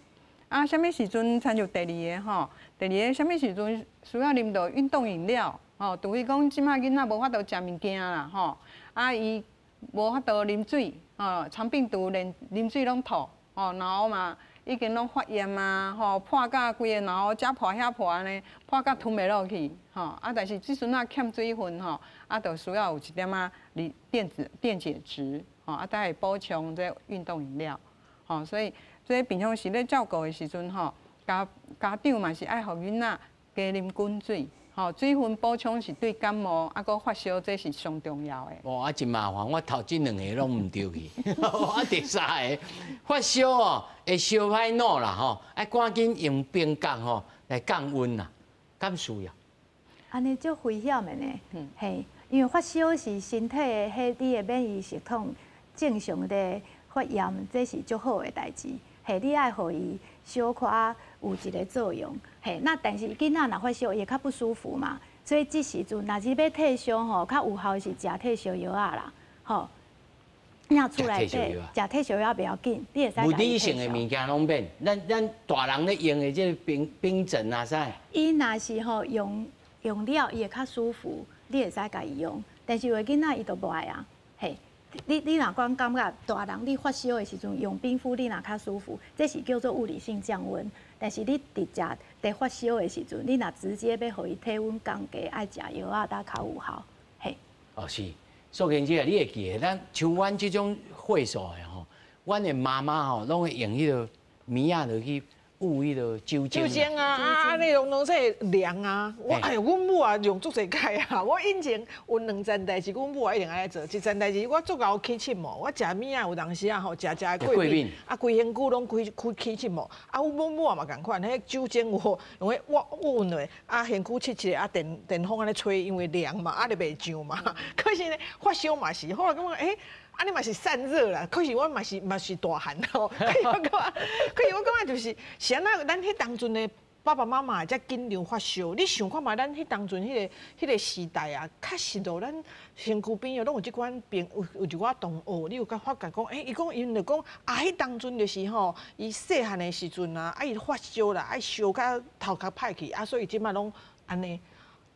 啊，啥物時陣親像第二个吼，第二個啥物時陣需要啉著運動飲料，吼，除非講這擺囡仔無法度食物件啦，吼，啊伊無法度啉水，吼，腸病毒連啉水攏吐，吼，然後嘛。已經攏發炎啊，吼，破甲規个腦遮破遐破按呢，破甲吞袂落去，吼，啊，但是這陣仔欠水分吼，啊，就需要有一點仔鋰電子電解質，吼，啊，再會補充這運動飲料，吼，所以這平常時咧照顧的時陣吼，家長嘛是愛予囡仔加啉滾水，吼，水分補充是對感冒啊，閣發燒這是上重要的。哦，啊真麻煩，我頭這兩個攏毋對去，啊第三个發燒哦，會燒歹腦啦吼，愛趕緊用冰降吼來降溫啦，敢需要？按呢足危險的呢，嘿，因為發燒是身體的彼你的免疫系統正常的發炎，這是足好的代誌。嘿，你愛予伊小可有一個作用，嘿，那但是囡仔若發燒，伊會較不舒服嘛，所以這時陣若是欲退燒吼，較有效是食退燒藥仔啦，吼。你若厝內底食退燒藥袂要緊，你會使。物理性的物件攏免，咱大人咧用的這個冰枕啊啥。伊若是吼用了，伊會較舒服，你會使共伊用。但是有的囡仔伊就無愛啊，嘿。你若講感覺大人你發燒的時陣用冰敷，你若較舒服，這是叫做物理性降溫。但是你佇食佇發燒的時陣，你若直接欲予伊體溫降低，愛食藥仔才較有效。嘿。哦是，淑玲姐，你會記得咱像阮這種歲數的吼，阮的媽媽吼，攏會用彼个棉仔落去捂彼个酒精。酒精啊，啊，你攏說涼啊！我哎，阮母也用足濟擺啊！我以前有兩層代誌，阮母也一定愛做。一層代誌，我足𠢕起刺毛，我食物仔有當時啊吼，食食會過敏，啊，規身軀攏開開起刺毛。啊，阮母嘛仝款，彼酒精有用彼捂捂落，啊，身軀拭一下，啊，電電風按呢吹，因為涼嘛，啊，就袂脹嘛。可是呢，發燒嘛是，後來感覺欸，按呢嘛是散熱啦，可是我嘛是大汗吼。可是我感覺，可是我感覺就是是按怎，咱彼當陣的爸爸媽媽會遮緊張發燒。你想看覓，咱彼當陣彼個時代啊，確實都咱身軀邊哦，攏有這款病，有一寡同學，你有佮發覺講，欸，伊講𪜶就講啊，彼當陣就是吼，伊細漢的時陣啊，啊伊發燒啦，啊燒甲頭殼歹去，啊所以這擺攏按呢。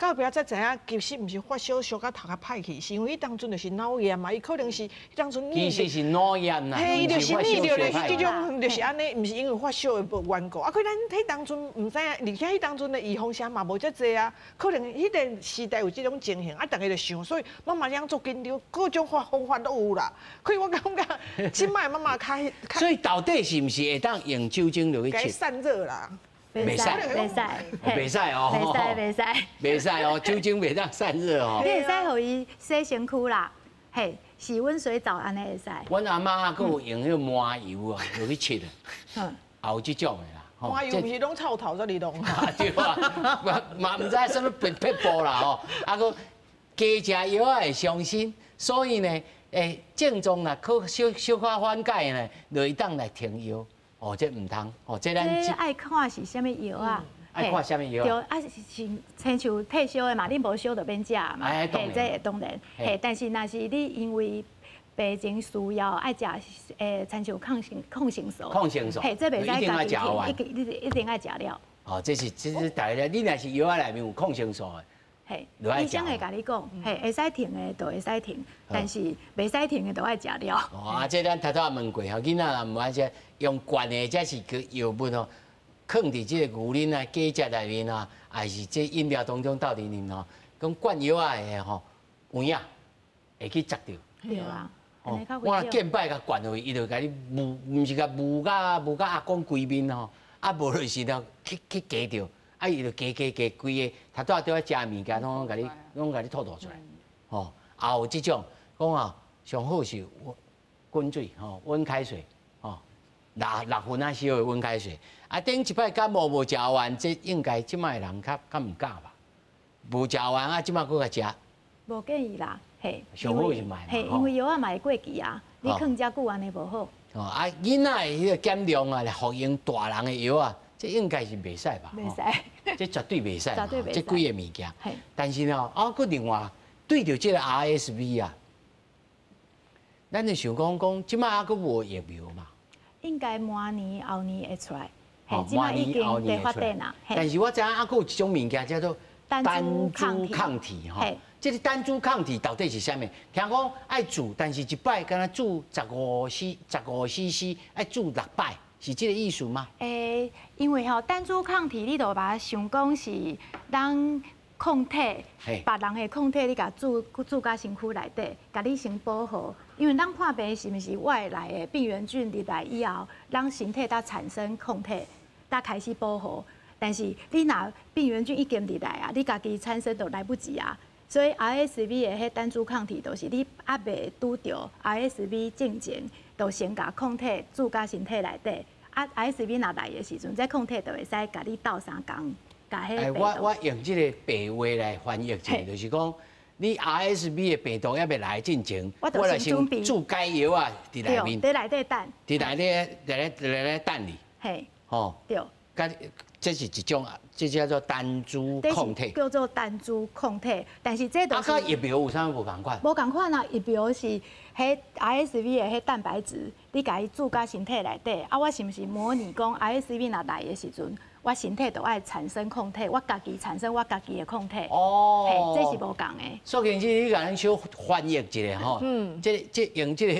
到尾仔才知影，其實毋是發燒燒甲頭殼歹去，是因為彼當陣就是腦炎嘛，伊可能是彼當陣。其實是腦炎啦。嘿，伊就是膩著就是這種，就是按呢，毋是因為發燒的緣故。啊，可咱彼當陣毋知影，而且彼當陣的預防針嘛無遮濟啊，可能彼個時代有這種情形，啊，逐家就想，所以媽媽這樣足緊張，各種方法攏有啦。所以我感覺這擺媽媽較。所以到底是毋是會當用酒精落去拭？散熱啦。袂使，袂使，袂使哦，袂使，袂使，袂使哦，酒精袂當散熱哦。你會使予伊洗身軀啦，嘿，洗溫水澡按呢會使。阮阿媽閣有用彼個麻油啊，落去拭啊，也有這種的啦。麻油毋是攏臭頭才佇弄啊？對啊，嘛毋知啥物撇撇步啦吼，啊，閣加食藥仔會傷身，所以呢，欸，症狀若可小小可緩解呢，就會當來停藥。哦，這毋通，哦，這咱這愛看是啥物藥啊？愛看啥物藥？對，啊是親像退燒的嘛，你無燒就免食嘛。嘿，這會當然。嘿，但是若是你因為病情需要愛食，親像抗生素。抗生素。嘿，這袂使家己停，一定愛食了。哦，這是大家，你若是藥仔內面有抗生素的。嘿，醫生會共你講，嘿，會使停的就會使停，但是袂使停的就愛食了。哦，啊，這咱頭拄仔問過吼，囡仔若毋愛食，用灌的，這是個藥物吼，囥佇這個牛奶啊、果汁內面啊，還是這飲料當中鬥陣啉吼，講灌藥仔的吼，有影會去食著。對啊。哦，我若見擺共灌落去，伊就共你霧，毋是共霧甲阿公規面吼，啊無就是了去加著。啊！伊就加加加，規个頭拄仔拄仔食物件，攏共你攏共你吐吐出來，吼。也有這種講啊，上好是滾水吼，溫開水吼，六分仔燒的溫開水。啊，頂一擺感冒無食完，這應該這擺的人較較毋敢吧？無食完啊，這擺閣共食？無建議啦，嘿。上好是莫。嘿，因為藥仔嘛會過期啊，你囥遮久按呢無好。哦，啊，囡仔的彼個減量啊，來服用大人的藥啊。這應該是袂使吧？袂使，這絕對袂使。這幾个物件。但是呢，啊，閣另外對著這个 RSV 啊，咱就想講講，這擺猶閣無疫苗嘛？應該明年後年會出來。哦，明年後年會出來。但是我知影猶閣有一種物件叫做單株抗體吼。這个單株抗體到底是啥物？聽講愛注，但是一擺敢若注15 cc，愛注六擺。是這個意思嗎？欸，因為吼單株抗體，你就把它想講是咱抗體，別人的抗體，你共注注到身軀內底，共你先保護。因為咱破病是毋是外來的病原菌入來以後，咱身體才產生抗體，才開始保護。但是你若病原菌已經入來啊，你家己產生都來不及啊。所以 RSV 的彼單株抗體，就是你猶未拄著 RSV 進前，就先共抗體注到身體內底。啊，RSV 若來的時陣，這抗體就會使共你鬥相共，共彼欸，我用這个白話來翻譯一下，就是講你 RSV 的病毒猶未來進前，我就先注解藥啊，佇內面，佇內底等，佇內底，佇內等你。嘿，吼，對。這是一種，這叫做單株抗體，叫做單株抗體。但是這都是啊，佮疫苗有啥無仝款？無仝款啊！疫苗是彼 RSV 的彼蛋白質，你共伊注到身體內底。啊，我是毋是模擬講 RSV 若來的時陣，我身體就愛產生抗體，我家己產生我家己的抗體。哦，這是無仝的。所以你共咱小翻譯一下吼，這用這个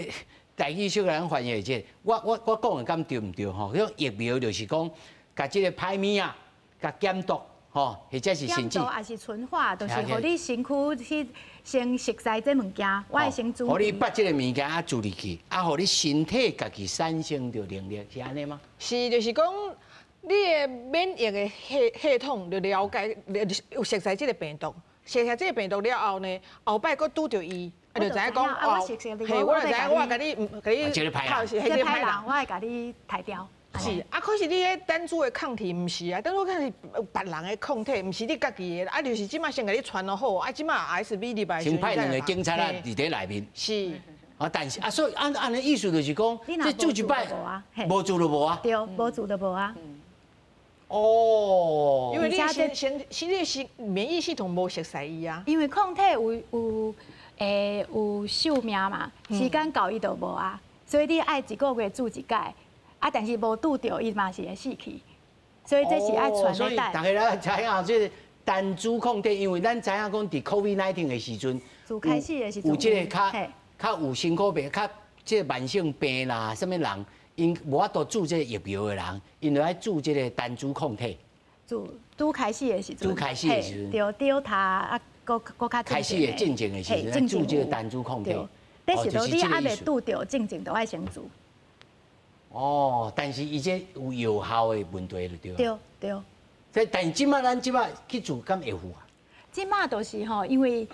台語小共咱翻譯一下。我講的敢對毋對吼？彼種疫苗就是講。共這个歹物仔，共減毒，吼，或者是甚至減毒也是純化，就是予你身軀去先熟悉這物件，我會先注。予你捌這个物件啊注入去，啊，予你身體家己產生著能力，是按呢嗎？是，就是講你的免疫的系統就了解，有熟悉這个病毒，熟悉這个病毒了後呢，後擺閣拄著伊，啊，就知影講哦，嘿，我就知影，我共你，共你，這个歹人，這个歹人，我會共你刣掉。是啊，可是你彼單株的抗體毋是啊，單株抗體別人的抗體，毋是你家己的，啊，就是這擺先共你傳落好，啊，這擺 RSV 入來。先派兩個警察啊，佇咧內面。是。啊，但是啊，所以按按呢意思就是講，這注一擺無注就無啊。對，無注就無啊。哦。因為你先先先你是免疫系統無熟悉伊啊。因為抗體有壽命嘛，時間到伊就無啊，所以你愛一個月注一擺。啊，但是無拄著伊嘛是會死去，所以這是愛傳所以大家來知影這個單株抗體，因為咱知影講佇 COVID-19 的時陣，自開始的時陣，有這個較有辛苦病、較這個慢性病啦，啥物人，𪜶無法度注這個疫苗的人，𪜶就愛注這個單株抗體。自拄開始的時陣，拄開始的時陣，對，對，他啊，閣閣較開始的進前的時陣，注這個單株抗體。但是都你還未拄著進前，都愛先注。哦，但是伊這有藥效的問題就對。對對。這但是這擺咱這擺去做，敢會有啊？這擺就是吼，因為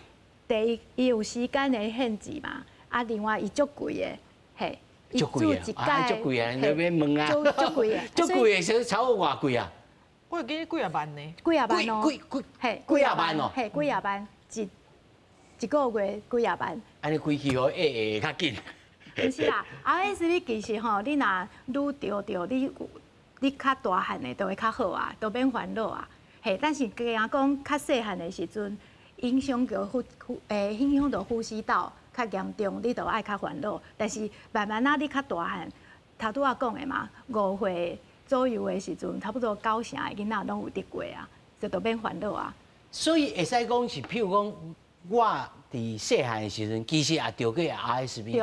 第一伊有時間的限制嘛，啊，另外伊足貴的，嘿，足貴啊，啊，足貴啊，你欲問啊，足貴的，足貴的，是超過偌貴啊？我會記得幾仔萬呢？幾仔萬哦，幾幾嘿，幾仔萬哦，嘿，幾仔萬一一個月幾仔萬。按呢開起予會較緊。毋是啦，RSV 其實吼，你若愈著著，你較大漢的就會較好啊，都免煩惱啊。嘿，但是驚講較細漢的時陣，影響著呼呼影響著呼吸道較嚴重，你就愛較煩惱。但是慢慢仔你較大漢，頭拄仔講的嘛，5歲左右的時陣，差不多9成的囡仔攏有得過啊，就都免煩惱啊。所以會使講是，譬如講，我佇細漢的時陣，其實也著過 RSV。對。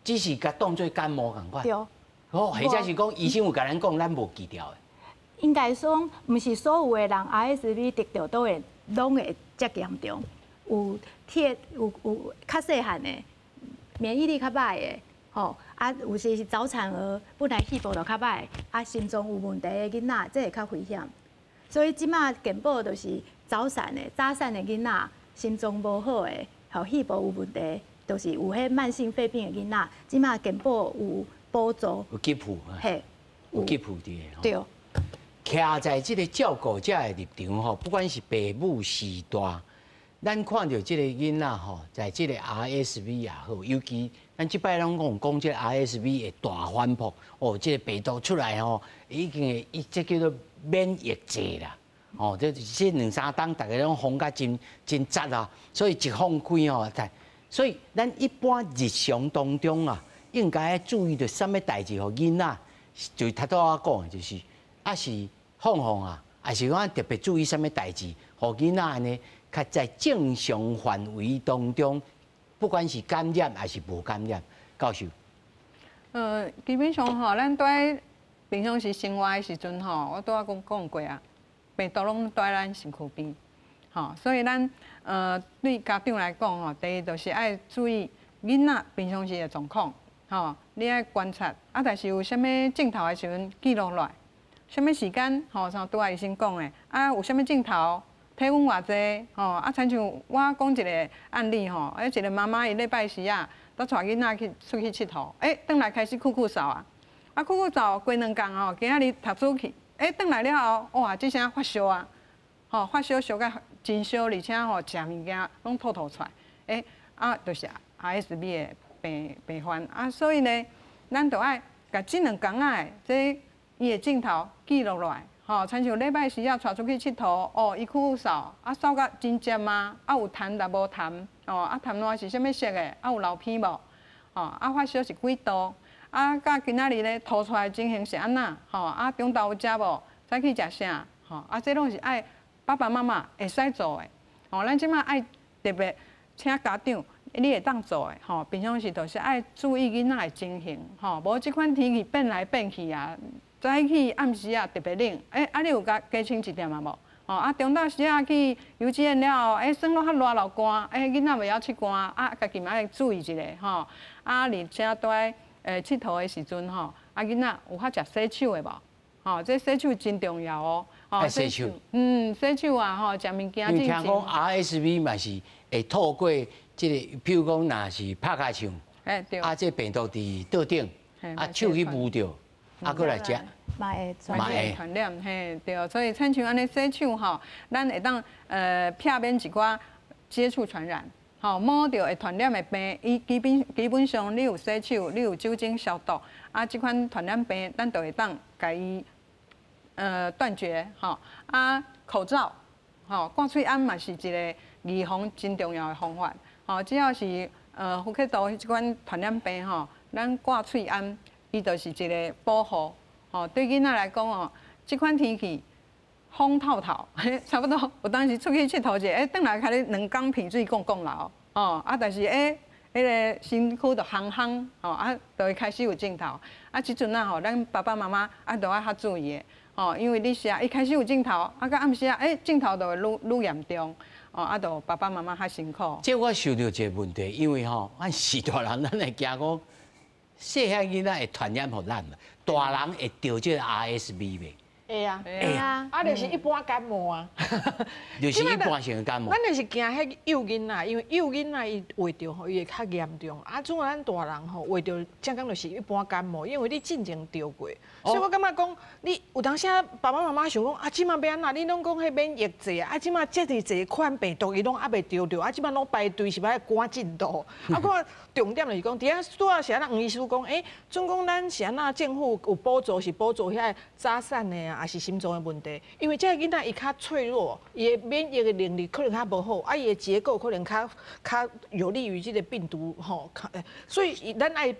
只是共當做感冒仝款，對，哦，或者是講醫生有共咱講，咱無記著的。應該說，毋是所有的人 RSV 得著都會攏會遮嚴重，有鐵有有較細漢的，免疫力較歹的，吼啊，有時是早產兒本來肺部就較歹，啊，心臟有問題的囡仔，這會較危險。所以這馬健保就是早產的、早產的囡仔，心臟無好的，吼肺部有問題。就是有彼慢性肺病的囡仔，這馬健保有補助，有給付，嘿，有給付佇的。對。徛在這個照顧者的立場吼，不管是爸母序大，咱看著這個囡仔吼，在這個 RSV 也好，尤其咱這擺攏講講這個 RSV 會大反撲，哦，這個病毒出來吼，已經會，伊這叫做免疫劑啦。哦，這兩三冬大家攏風甲真真雜啊，所以一放開吼，所以咱一般日常當中啊，應該注意著啥物代誌，予囡仔，就頭拄仔講的，就是啊是放放啊，還是講特別注意啥物代誌，予囡仔按呢，較在正常範圍當中，不管是感染還是無感染，教授。基本上吼，咱對平常時生活的時陣吼，我拄仔講過啊，病毒攏蹛咱身軀邊，吼，所以咱。對家長來講吼，第一就是愛注意囡仔平常時的狀況，吼，你愛觀察，啊，但是有啥物症頭的時陣記錄落來，啥物時間，吼，像拄仔醫生講的，啊，有啥物症頭，體溫偌濟，吼，啊，親像我講一個案例吼，一個媽媽伊禮拜四啊，都帶囡仔去出去𨑨迌，轉來開始咳咳嗽啊，啊，咳咳嗽過兩工吼，今仔日讀書去，轉來了後，哇，這聲發燒啊，吼，發燒燒甲真燒，而且吼食物件攏吐吐出來，啊，就是 RSV 的病患啊，所以呢，咱就愛共這兩工仔的這伊的症頭記錄落來，吼，親像禮拜四仔帶出去𨑨迌，哦，伊咳咳嗽，啊，嗽甲真尖啊，啊有痰抑無痰，哦，啊痰瀾是啥物色的，啊有流鼻無，哦，啊發燒是幾度，啊，佮今仔日咧吐出來情形是按怎，吼，啊中晝有食無，早起食啥，吼，啊這攏是愛爸爸媽媽會使做的，吼，咱這馬愛特別請家長，你會當做的，吼，平常時就是愛注意囡仔的情形，吼，無這款天氣變來變去啊，早起暗時啊特別冷，啊你有共加穿一點仔無？吼啊，中晝時仔去幼稚園了後，欸，耍落較熱流汗，欸，囡仔袂曉拭汗，啊，家己嘛愛注意一下吼。啊，而且蹛𨑨迌的時陣吼，啊，囡仔有較食洗手的無？吼，這洗手真重要哦。愛洗手。嗯，洗手啊，吼，食物件。聽講 RSV 嘛是會透過這個，譬如講，若是拍跤手，欸對。啊，這病毒佇桌頂，啊，手去摸著，啊，閣來食。嘛會傳染，嘿，對，所以親像按呢洗手吼，咱會當避免一寡接觸傳染，吼，摸著會傳染的病，伊基本上你有洗手，你有酒精消毒，啊，這款傳染病咱就會當共伊斷絕，吼，啊，口罩，吼，掛喙罨嘛是一個預防真重要的方法，吼，只要是呼吸道這款傳染病吼，咱掛喙罨，伊就是一個保護。吼，對囡仔來講哦，這款天氣風透透，差不多。有當時出去𨑨迌者，欸，轉來開始兩工鼻水摃摃流，哦，啊，但是欸，彼个身軀就烘烘，吼，啊，就會開始有症頭。啊，這陣啊吼，咱爸爸媽媽啊，都愛較注意的，吼，因為你是啊，伊開始有症頭，啊，到暗時啊，欸，症頭就會愈愈嚴重，哦，啊，就爸爸媽媽較辛苦。這我想著一個問題，因為吼，咱是大人，咱會驚講。細漢囡仔會傳染予咱，大人會著這個 RSV 袂？會啊，會啊，啊，就是一般感冒啊，就是一般性的感冒。咱就是驚彼幼囡仔，因為幼囡仔伊患著吼，伊會較嚴重。啊，像咱大人吼患著，正講就是一般感冒，因為你進前著過，所以我感覺講，你有當時啊，爸爸媽媽想講啊，這馬欲按怎？你攏講彼免疫劑啊，這馬遮爾濟款病毒，伊攏猶未著著，啊，這馬攏排隊是欲趕進度。啊，我重點就是講，佇遐拄仔是按怎黃醫師講，欸，準講咱是按怎政府有補助是補助遐早產的啊，抑是心臟的問題，因為這个囡仔伊較脆弱，伊的免疫的能力可能較無好，啊，伊的結構可能較較有利於這個病毒吼，所以咱愛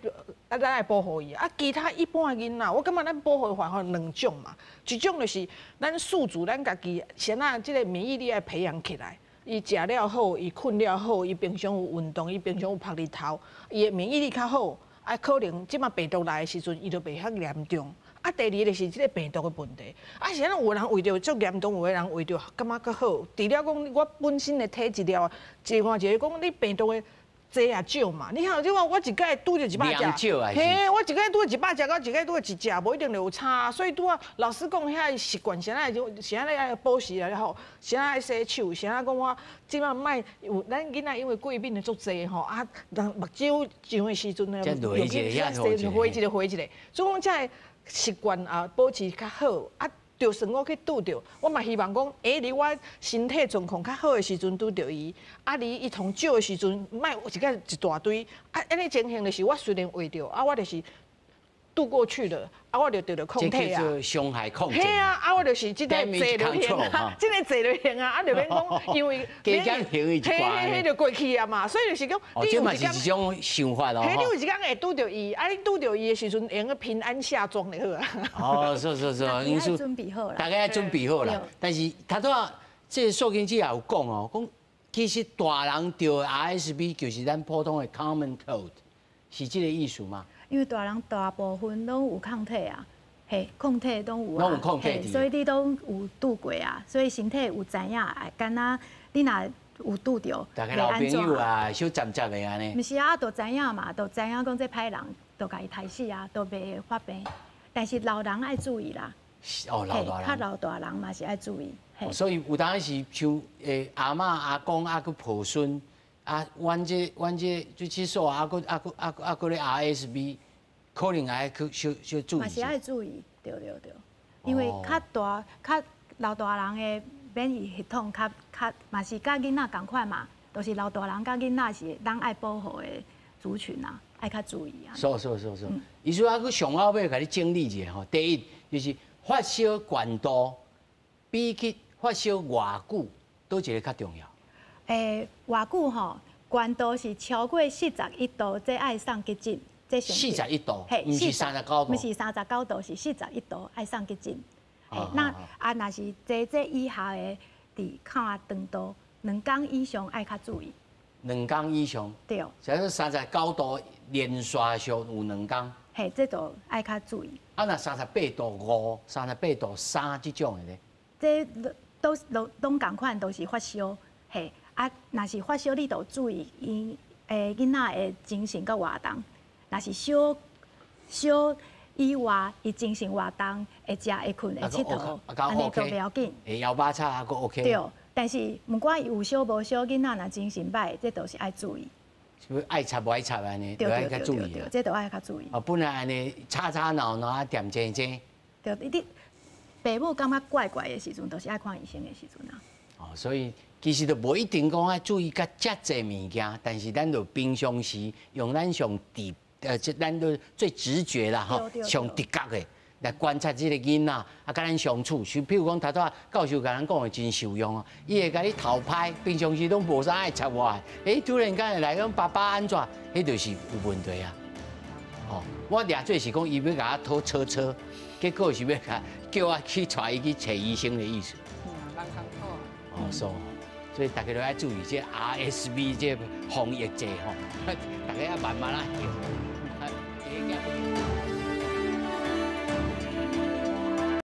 啊，咱愛保護伊。啊，其他一般的囡仔，我感覺咱保護的方法兩種嘛，一種就是咱宿主咱家己先仔這個免疫力愛培養起來。伊食了好，伊睏了好，伊平常有運動，伊平常有曝日頭，伊的免疫力較好，啊，可能這馬病毒來的時陣，伊就袂遐嚴重。啊，第二個是這個病毒的問題。啊，是按怎有人患著足嚴重，有的人患著感覺較好。除了講我本身的體質了，另外一個講你病毒的濟抑少嘛。你看，這我一擺拄著100隻，嘿，我一擺拄著100隻，佮一擺拄著一隻，無一定就有差。所以拄仔老實講，遐習慣啥仔就啥仔愛保持來吼，啥仔愛洗手，啥仔講我這馬莫有咱囡仔因為過敏的足濟吼，啊，人目睭上的時陣呢，又去洗花一个花一个，所以講這个習慣啊，保持較好啊。就算我去拄著，我嘛希望講，欸，佇我身體狀況較好的時陣拄著伊，啊，離伊同少的時陣，莫一個一大堆，啊，按呢情形就是我雖然患著，啊，我就是渡過去了，啊，我就得著抗體啊。傷害控制。嘿啊，啊，我就是這個坐就行啊，這個坐就行啊，啊，就免講，因為加減行一寡，嘿，就過去啊嘛，所以就是講，哦，這嘛是一種想法咯。嘿，你有一工會拄著伊，啊，你拄著伊的時陣，會用平安下莊就好啊。哦，是是是，因此準備好啦，大家愛準備好啦。但是頭拄仔這個素卿姐也有講哦，講其實大人著 RSV 就是咱普通的 common cold，是這個意思嗎？因為大人大部分攏有抗體啊，嘿，抗體攏有啊，攏有抗體，所以你攏有拄過啊，所以身體有知影，敢若你若有拄著，大家老朋友啊，小站站的按呢。毋是啊，就知影嘛，就知影講這歹人，就共伊刣死啊，都袂發病。但是老人愛注意啦，哦，老大人，較老大人嘛是愛注意。所以有當時像阿嬤、阿公啊，閣抱孫啊，阮這阮這最起數啊，閣啊閣啊啊閣咧 RSV。可能愛去小小注意。嘛是愛注意，對對對，因為較大較老大人的免疫系統較較嘛是佮囡仔仝款嘛，就是老大人佮囡仔是咱愛保護的族群啊，愛較注意啊。是是是是，醫師啊，閣上後尾共你整理一下吼。第一就是發燒懸度比起發燒偌久，佗一个較重要？欸，偌久吼，懸度是超過41度，這愛送急診。41度，毋是39度，毋是39度，是41度，愛送急診。那啊，若是這以下的，佇看長度，兩工以上愛較注意。兩工以上。對。假如39度連續燒有兩工。嘿，這就愛較注意。啊，若38.5度、38.3度這種的咧？這都攏攏仝款，都是發燒，嘿，啊，若是發燒，你就注意伊囡仔的精神佮活動。若是小小以外，伊精神活動會食會睏會𨑨迌，按呢都袂要緊。會枵肉叉啊，閣 OK。對，但是毋管伊有燒無燒，囡仔若精神䆀，這都是愛注意。是毋愛插無愛插按呢，都愛較注意。這都愛較注意。哦，本來按呢吵吵鬧鬧啊，恬靜靜。對，你爸母感覺怪怪的時陣，就是愛看醫生的時陣啊。哦，所以其實都無一定講愛注意甲遮濟物件，但是咱就平常時用咱上直，這咱都最直覺啦，吼，上直覺的來觀察這個囡仔，啊，佮咱相處。像譬如講，頭拄仔教授共咱講的真受用哦，伊會共你討拍，平常時攏無啥愛插話，欸，突然間會來講爸爸按怎，彼就是有問題啊。哦，我掠做是講伊欲共我討吵吵，結果是欲共叫我去帶伊去揣醫生的意思。嗯，人艱苦。哦，所以大家都愛注意這 RSV 這防疫者吼，大家要慢慢來。